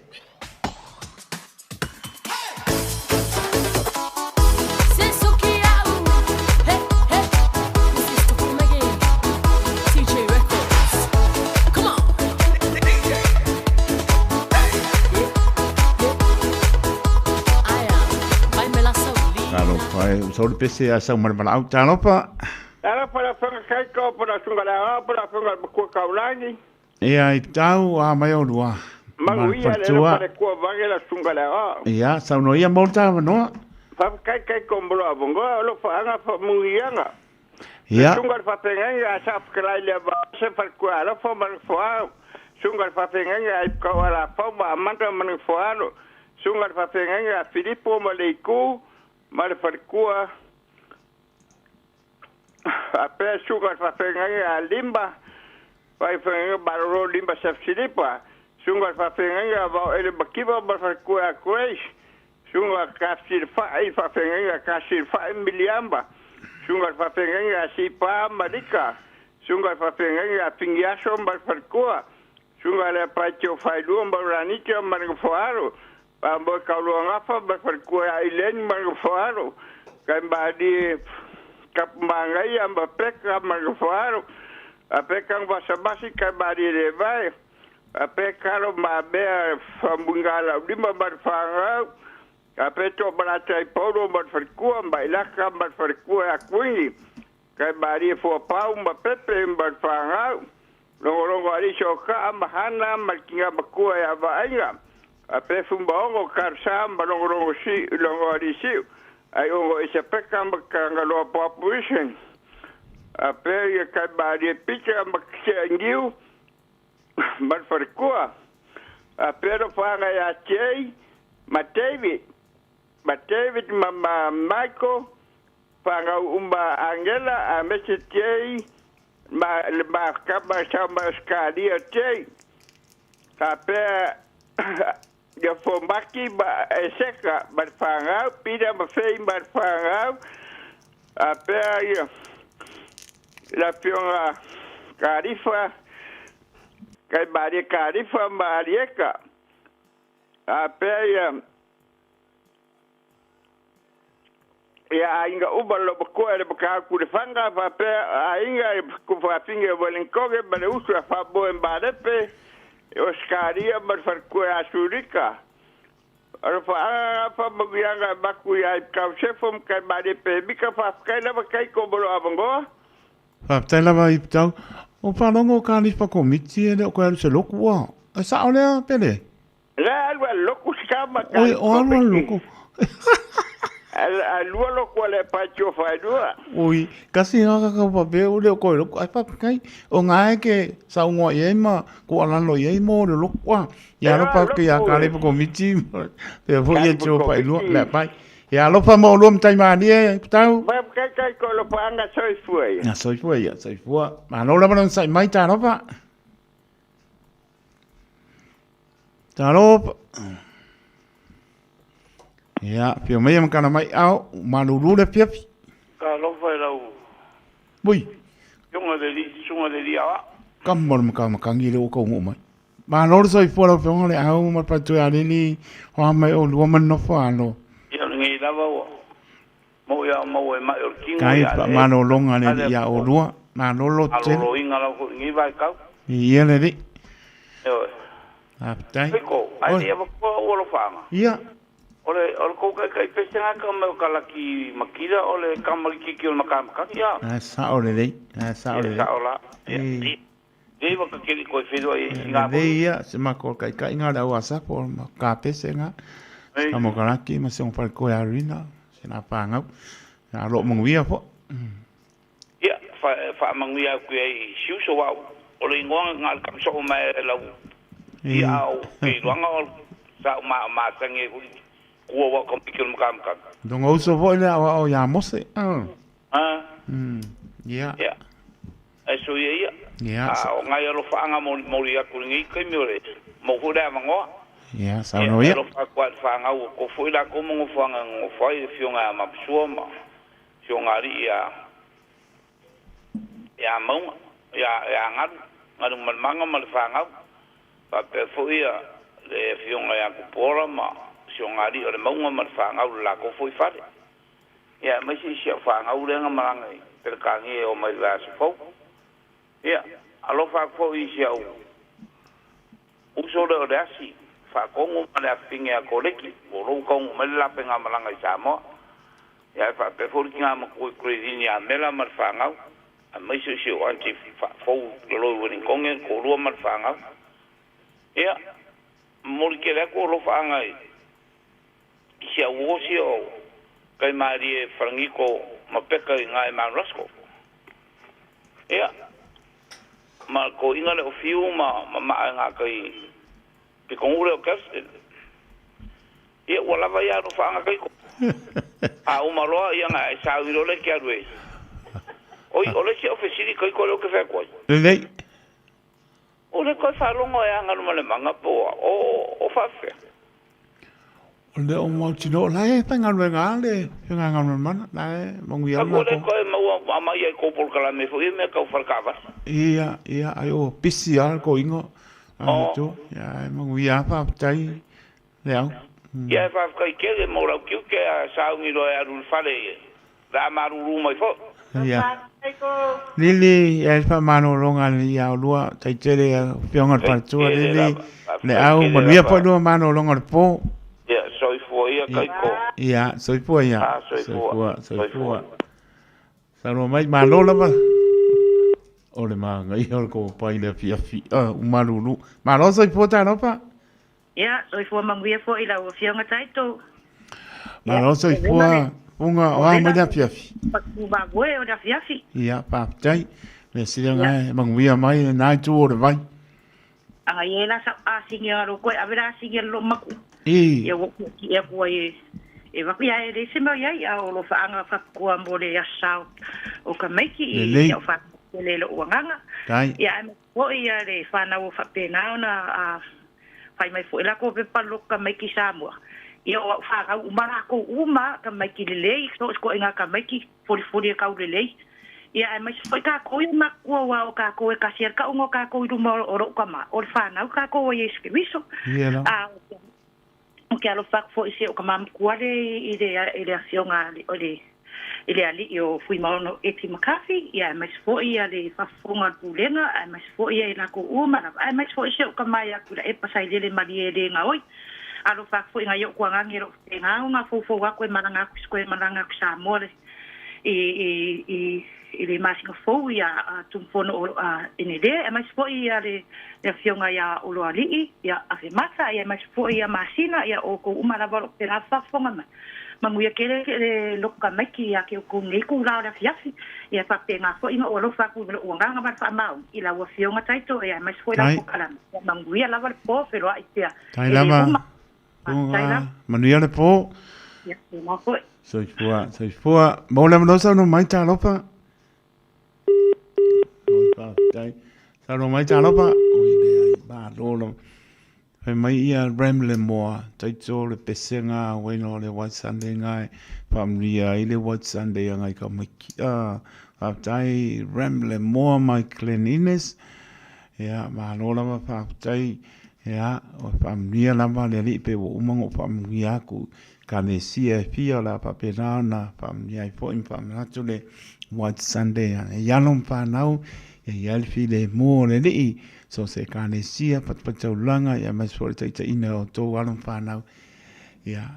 Talofa e, ua le pese a sau ma le valaau. Talofa. Talofa la whanga kaiko, po la sunga la ao, po la whanga makua kaulani. Ia, i tau a mai o lua. Mangu ia le la pare kua vange la sunga la ao. Ia, sau no ia molta manoa. Whanga kai kai kombolo a vongoa, o lo whaanga whamungianga. Ia. Sunga le faafeagaiga a Saafekelai le Ava se falekua alofa ma le foao. Sunga le faafeagaiga a Ipukau Alafau ma Amanda ma le foalo. Sunga le faafeagaiga a Filipo ma Leiku ma le falekua. Faapea suga le faafeagaiga a Limba faafeagaiga Malolo Limba Sefsilipa. Suga le faafeagaiga a Vaoele Makiva ma le falekua a Grace. Susuga Kasilfa'i faafeagaiga Kasilfa'i Miliamba, Susuga i le faafeagaiga a Sipa ma Lika, Susuga i le faafeagaiga a Pigiaso ma le Faletua, Susuga i le Apaitio Failua ma Ulanita ma le Nofoalo, Faamoe Kauluagafa ma le Faletua ia Ileni ma le Nofoalo, Kaimalie Kapumagaia ma Peka ma le Nofoalo, Peka Vasamasi Kaimalie Levae, A pe kalo ma mea whamunga lau lima ma le whangau. A pe tō malata i paulo ma le whalikua ma ilaka ma le whalikua a kuingi. Kai maria fua pau ma pepe ma le whangau. Longo longo aliso o kaa ma hana ma le kinga makua e avaaiga. A pe fumbaongo karsa ma longo longo si longo alisiu. Ai ongo isa peka ma kangaloa poapu isen. A pe ia kai maria pika ma kse ngiu ma le whalikua. A pe ro whanga ia Jay ma David. Ma David ma ma Michael. Whanga uma Angela a Mr. Jay. Ma le ma kama sa ma skalia Jay. Ka pea ia fomaki ma eseka ma le whangau, pina ma fei ma le whangau. A pea ia la fionga Karifa, kai Maria Karifa ma Arieka. A pea ia ia ainga uma lo makoa le makau ku le whanga, wha pea ainga e ku whawhinga e Wellingtonge ma le usu a whamoe marepe, e o Skaria ma le wharikua a Surika. Aro whaanga wha manguianga e maku ia i kau sefo kai marepe e mika whawhakai lava kai ko moro awangoa. Whawhatai lava i tau. O whalongo ka lifa komiti e leo koe alu se loku a. E sao lea, Pele? Le alu a loku sika ma ka Oi, o alu a loku. A lua loku a le pai tio whaelua. Oi, kasi ngā kaka pape o leo koe loku. Ai pape o ngā e ke saungoa i ei ma ko alalo i ei mō le loku a. Ia alofa ke ia ka lepa komiti. Pea fo ia tio whaelua. Lea pai. Ia alofa mo lua matai mālie, i putau. Mai kai kai ko alofa anga soifua ia. Nga soifua ia, soifua. Malo lava lona sai mai tā alofa. Tā alofa. Ia, pio mai makana mai au, malulu le fiafi. Ka alofa e lau. Ui. Sunga le li, sunga le li awa. Ka mo le maka makangi le o ka ungo mai. Malo le soifua lau afioga le au ma le faletua ia Lili o a mai oulua ma le nofo alo. Ia o lenei lava ua mau ia maua e mai o le tino Kai ia le faamalologa le ale alii ia oulua. Malo le loto tele. Maloloina lava foi i lenei vaitau. Viia le Alii. Ioe. Faafetai. Piko, ae Oi. nei avatua ou alofaaga. Ia. O le o le kou kaikai pese ga ka mai o Kalaki Makila o le kamalikiki o le makamakaki a. Ae sao lelei. Ae sao Ia lelei. sao la. Ia. Ii. Lei wa ka keli koe whenua i ngā Lelei ia, se mako kaikai ngā le au asapo o ma ka pese ngā. Ei. Ka mo kalaki ma se ngopale koe arina, se nā pāngau. Nā lo manguia po. Ia, fa faamanuia aku i ai i Siuso wa o le ingoa nga le kamisoo mai e lau Ii. ia o ke iloaga o sa o ma masangi ai foi kua wa kamiki o le makamakaka. Donga uso foi le au ao ia Mose. Ah. Ia. Ia. Ae so ia ia. Ia. A o ngai alofaaga molimoli aku i lenei taimi o le mau foi le avanoa. Ia, Ia, saunoa e ia. alofa atu lava i le fanau o ko foi lakou ma nofoaga e nonofo ai le afioga ia Mapasua ma afioga alii ia ia Mauga, ia ia Galu, Galumalemana ma le fanau. Faapea foi ia le afioga ia Kupuola ma afioga alii o le Mauga ma le fanau i le lakou foi fale. Ia aemaise i si au fanau lea na malaga i Pelekania e oo mai i le vaiaso fou. Ia, alofa atu foi i si au uso lea o le asi faatonu ma le afafine a Koleki, ua lou taunuu mai le lapegamalaga i Samoa. Ia ae faapea foi le tina matua i Kuleilini ia Mela ma le fanau, aemaise o si ou aunty faafou i lalo i Ueligitone le toalua ma le fanau. Ia, momoli tele atu alofaaga i si au uo sia o Kaimalie Falaniko ma Peka i ina i Mount Roskill. Ia, ma le toeaina lea o Fiu ma ma maa i gatai pitonuu lea o Garston. Ia, ua lava ia alofaaga taito. A uma loa, ia ona e saui loa lea e te alu e. Oi, o le isi au fesili taito lea ou te fai atu ai. Lelei. O le toe faalogo e Agalumalemaga po o a, o, o faafefea? O le o mautinoa, la e faigaluega lava le Faigaluega la e manuia Aku o le latou. toe maua aumai ai kou polokalame foi ia mea tau fale taavale. Ia, ia, ai o pisi lava le toeaina a le O. Atua. Ia, e manuia lava, faafetai le au. Ia e faafetai tele mo lau tiute a sauni loa e alu i le fale le a malulu mai foi. Ia. Lili, ia le faamalologa ia olua, taitele ia afioga le faletua Lili, le au, manuia foi lua malologa o le po. Ia, soifua ia Kaiko. Ia, soifua ia. Ah, soifua. Soifua, soifua. Saunoa mai, malo lava. O le magaia o le kopai le afiafi, ah, umalulu. Malo soifua talofa. Ia, soifua manuia foi lau Afioga Taito. Malo soifua Fuga, o a mai le afiafi? Patu mamoe o le afiafi. Ia, faafetai. Mea sili ona e manuia mai lena itu o le vai. Aga ia la sa asigi a lo koe ave la asigi lo maku. I. Ia wo ki e kua e e vaku ia e le se mau iai a o lo whaanga whakua mo le asa o ka maiki i Lelei. ia o wha le lo uanganga. Tai. Ia e foi ia le whanau o whapena ona a whai mai foi la ko pe palo ka maiki Samoa. Ia o whakau umara ko uma ka maiki lelei, so ko inga ka maiki fori fori e kau lelei. Ia e mai foi ka ko i makua wa o ka ko e ka sia ka ungo ka ko i ruma o ro ka ma. O le whanau ka ko o Yesu Keriso. Ia la. A o ke alo whak fo i se o ka mamakua le i le afioga o le i le ali'i o Fuimaono Eti McCarthy, ia e mais foi ia le faafofoga o le pulega, ae mais foi ia i lakou uma lava, ae mais foi se o ka mai aku la e pasai lele malie le gaoi. Alofa atu foi ngai o'u kuagagi e lo'u fapegā o gafoufou aku e malaga aku i e malaga aku Samoa le i i i i le masina fou ia tumafono o enelē aemaise fo'i ia le le afioga iā Oloali'i ia Afemata ia aemaise fo'i ia Masina ia oukou uma lava o lo'o pelā faafofoga mai manuia tele le loka maiki ia ke oukou nei kula o le afiafi ia faapegā fo'i ma ou alofa atu i lo'u agaga ma le faamaoni i lau afioga Taito ia aemaise fo'i lau pokalama ia manuia lava le po feloa'i pea Tai e lē lava. uma. Faafetai Fuga, lava. manuia le po. Ia pēlā fo'i. Soifua, soifua. Mo le avanoa saunoa mai talofa. Oi, faafetai. Saunoa mai talofa. Oi, leai, malo lava. Fai mai ia Ram le moa, taito le pesega a wena o le White Sunday ngai, whaamanuia ai le White Sunday a ngai ka maiki. Ah, faafetai Ram le moa mai Glen Innes. Ia, malo lava faafetai. Ia, ua faamanuia lava le Alii pe ua uma ona ou faamanuia atu i Ekalesia e fia o le a faapena ona faamanuia ai foi ma faamanatu le White Sunday a e alo ma fanau, ia i ai le filemu o le Alii, so o se Ekalesia, patupataulaga, ia aemaise foi o le taitaiina o outou alo ma fanau. Ia,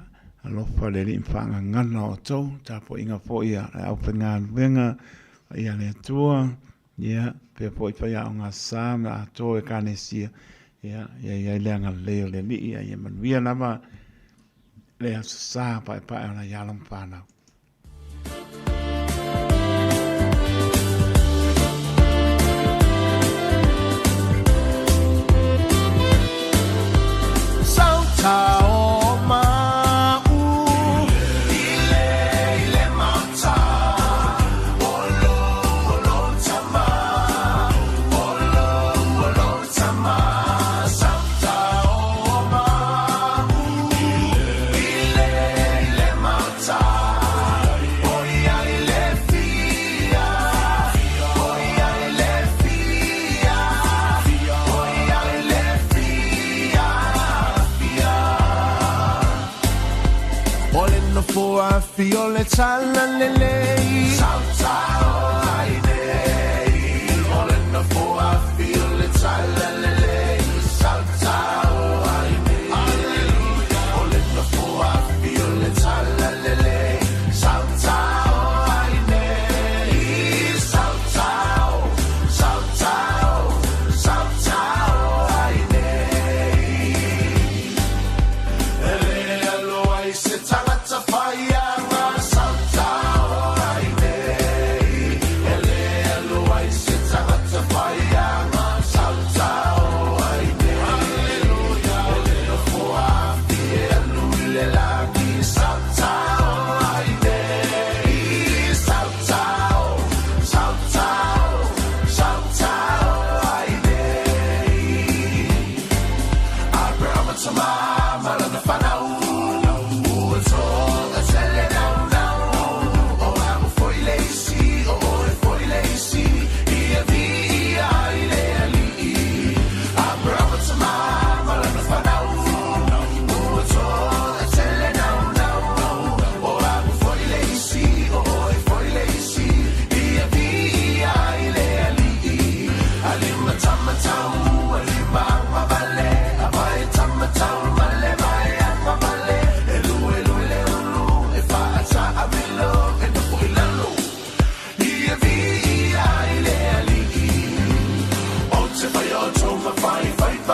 alofa le Alii ma faagagana outou, tapuaiga foi a le aufaigaluega, ia le Atua, Ia, pea foi faiaoga sa ma atoa o Ekalesia, ia, ia i ai le agalelei o le Alii, a ia manuia lava le aso sa paepae o nai alo ma fanau.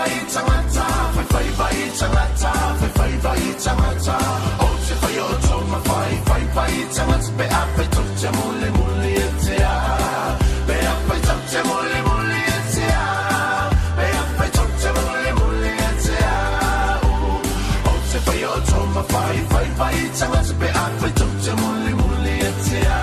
vai tagata, faifai vai tagata, faifai vai tagata. O te whai o tōma whai, whai vai tagata, pe a whai tau te muli muli e te a. Pe a whai tau te muli muli e te a. Pe a whai tau te muli muli e te a. O te whai o tōma whai, whai vai tagata, pe a whai tau te muli muli e te a.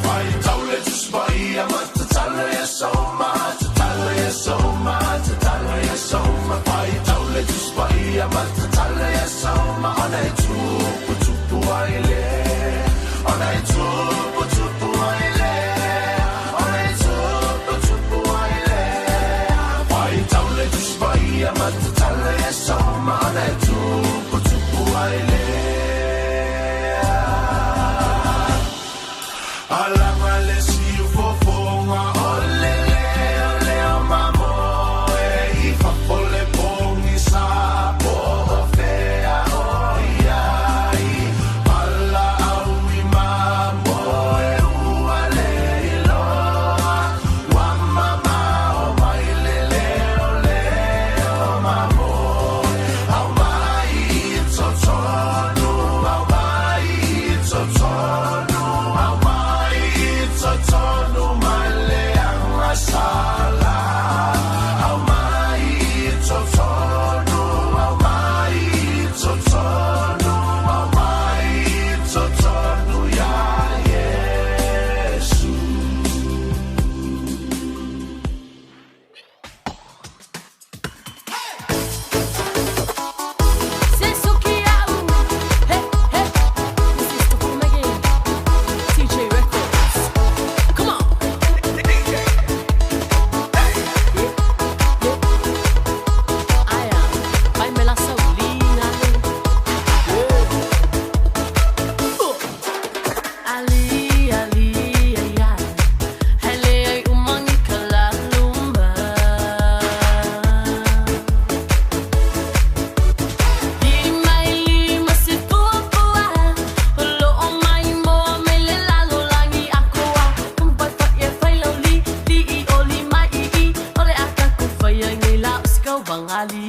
Whai tau le tuspai a matatalo e soma, tatalo e soma, tatalo e soma. Whai tau le tuspai a matatalo e soma, ona e tupu tupu ai le. Ona e tupu tupu ai le. Ona e tupu tupu ai le. Whai tau le tuspai a matatalo e soma, ona e tupu tupu ai le. Alanga le si ufofonga o le leo leo mamo e i fafole pongi sa po o fea o iai pala au i mamo e ua le iloa wa mama o mai le leo leo mamo au mai i totonu au mai i totonu au mai i totonu mai le anga sala au mai i totonu au mai i totonu au mai i totonu ia Yesu. TJ Records. Come on. Aya, vai me la saulina. Ali, ali, ai, ai. Hele ai umangi kalalumba. Lima lima se puapua, lo o mai mo me le lalo langi akoa. Kumpai fa e fai lau li, li i o li mai i i, o le aka ku fai ai nei la o sikau bangali.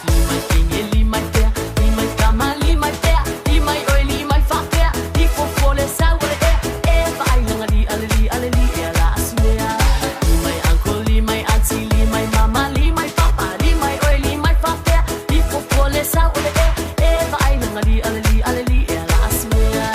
Li mai kinge, li mai pea, li mai kama, li mai pea, li mai oi, li mai whapea, li fofo le sau o le ea, e vaai langa li ale li ale li e ala asunea. Li mai uncle, li mai auntie, li mai mama, li mai papa, li mai oi, li mai whapea, li fofo le sau o le ea, e vaai langa li ale li ale li e ala asunea.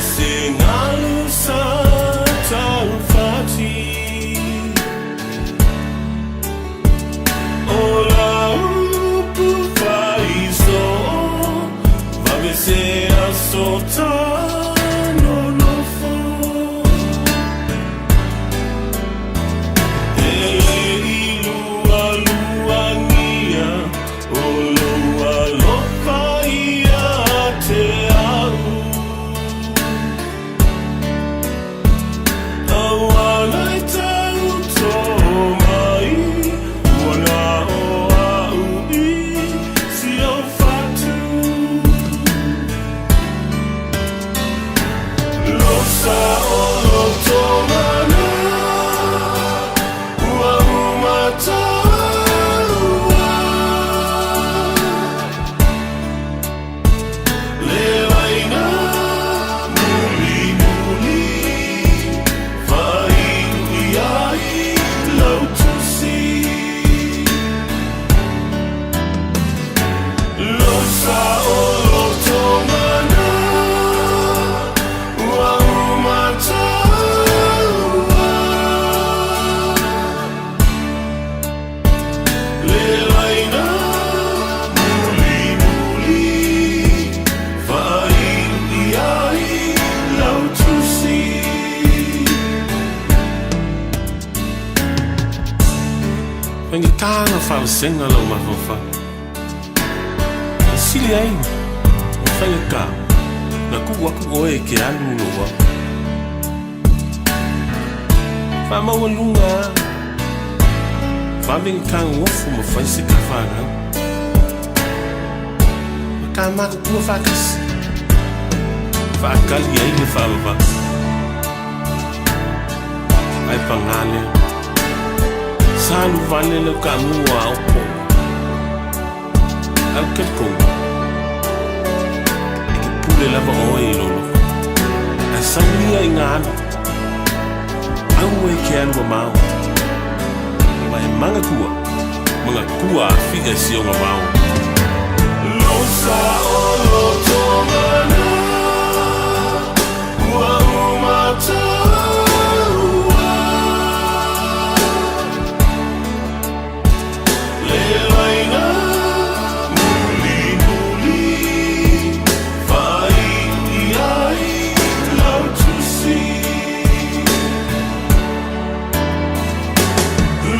se galu sa taufati O la upu faiso Vave se aso tanonofo E le i lualuangia O lou alofa ia te au Auala e tau tō mai Ua na o au i si au whatu Losa o loto mana Ua umataua Le laina muli muli Whaiui ai lau tusi Losa o loto mana Ua umataua Le laina muli muli Whaiui ai lau tusi Faigata na faavasega lou mafaufau. E sili ai ona faigata na tuu atu oe e te alu i lou ao. Faamaualuga a, vave ona tagogofu ma fai se ta fanau. Ma ta matutua faatasi, faatali ai le faavavau. Ae pagā lea, sa alu vale lau taamu a opo. Ae ou te talitonu, e te pule lava oe i lou loto. Ae sau ia i ngā alu, aua e ke alu mamao, ma e manatua, manatua a fia i si ona vao. Losa o loto mana Ua umataua Le laina muli muli Whaiui ai lau tusi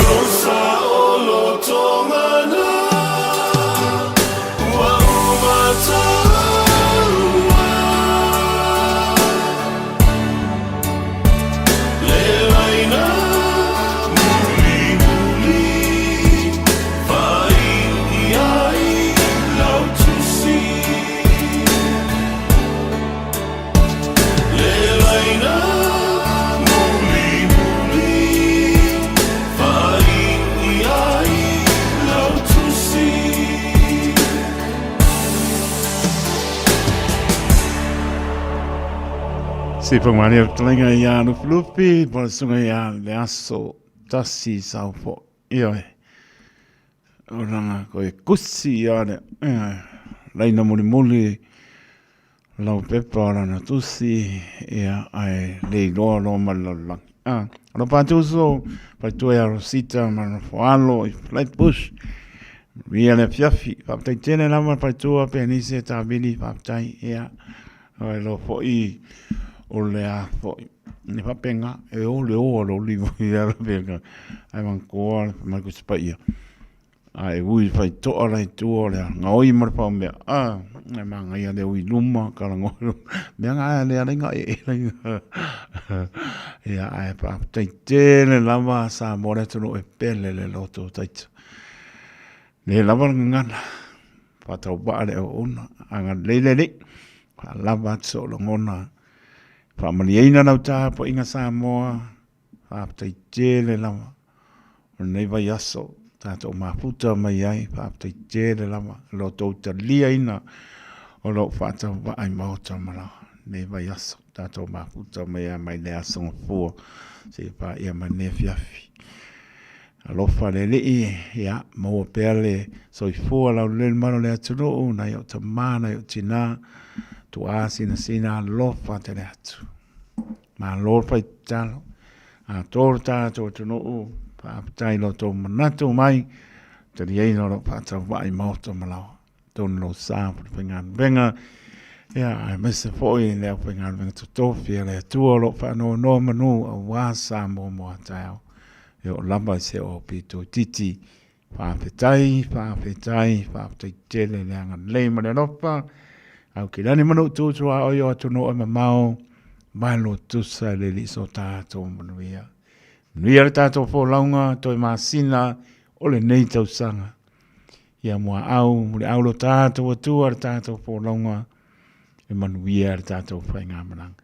Losa o loto mana Ua umataua Le laina muli muli Whaiui ai lau tusi Le laina muli muli Whaiui ai lau tusi Se whangmani o talenga i a Lufilufi, po le sunga i a le aso tasi sau fo. Ioe. O ranga koe kusi i a le, ioe, laina mulimuli, lau pepa o lana tusi, ia, ae le iloa loa ma le lalolagi. Ah, alo pātuso, faletua ia Rosita ma lona foalo i Flatbush. Manuia le afiafi. Faafetai tele lava le faletua Penise Tavili, faafetai, ia. Oi loa foi o le a foi. Ne faapena, e o le o a lo livo i ala pena. Ai mankoa le mai ko paia. A e ui fai toa la i tua o le ngaoi ma le whaumea. A, e mangaia le ui luma, ka rango. Mea ngā le ala inga e e la. Ia, ai whaapetai tele lava sa mō le atunu e pele le loto taita. Le lava le ngana. Whātau waa le auauna, agalelei le Alii, whaalava atu sou lagona, whaamalieina lau tapuaiga Samoa, faafetai tele lava o lenei vaiaso tatou mafuta mai ai, faafetai tele lava i lo outou taliaina o lou faatauvaa i maota ma lenei vaiaso tatou mafuta mai ai mai le Aso Gafua seia paia mai lenei afiafi. Alofa le Alii, ia, maua pea le soifua laulelei le malu o le atunuu, nai ou tama, nai ou tina, Tuasinasina alofa tele atu. Malo le fai tatalo. Atoa lo tatou atunuu, faafetai i lo outou manatu mai, taliaina o lo o faatauvaa i maota ma laoa. Tonu lou sa po le faigaluega, ia, aemaise foi le aufaigaluega totofi a le Atua o lo o faanonomanu aua Samoa mo a taeao. E oo lava i se oo pito itiiti. Faafetai, faafetai, faafetai tele le agalelei ma le alofa. Au ki lani manu tutu a oi o atunuu e mamao, mai lo tusa i le alii so tatou manuia. Manuia le tatou folauga toe masina o lenei tausaga. Ia muaau, muliau lo tatou Atua le tatou folauga e manuia le tatou faigamalaga.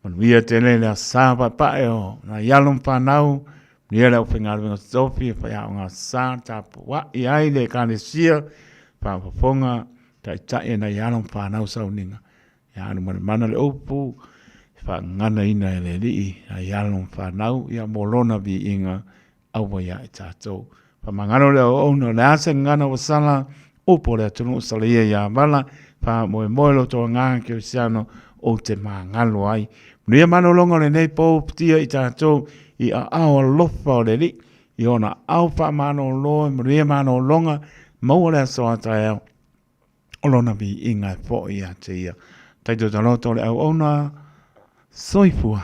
Manuia tele le asa paepae o nai alo ma fanau, manuia le aufaigaluega totofi e faiaoga sa tapuai ai le Ekalesia, faafofoga taitai e nai alo ma fanau sauniga. Ia alumalemana le upu e faaganaina e le Alii nai alo ma fanau ia mo lona viiga aua ia i tatou. Faamagalo le auauna o le a se gagana ua sala, upu o le atunuu salaia ia vala, faamoemoe lo outou agaga kerisiano ou te magalo ai. Manuia malologa o lenei pou futia i tatou i aao alofa o le Alii, i ona aao faamalolo e manuia malologa, maua le aso a taeao o lona viiga e foi ia te ia. Taito taloto o le auauna, soifua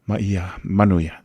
ma ia manuia.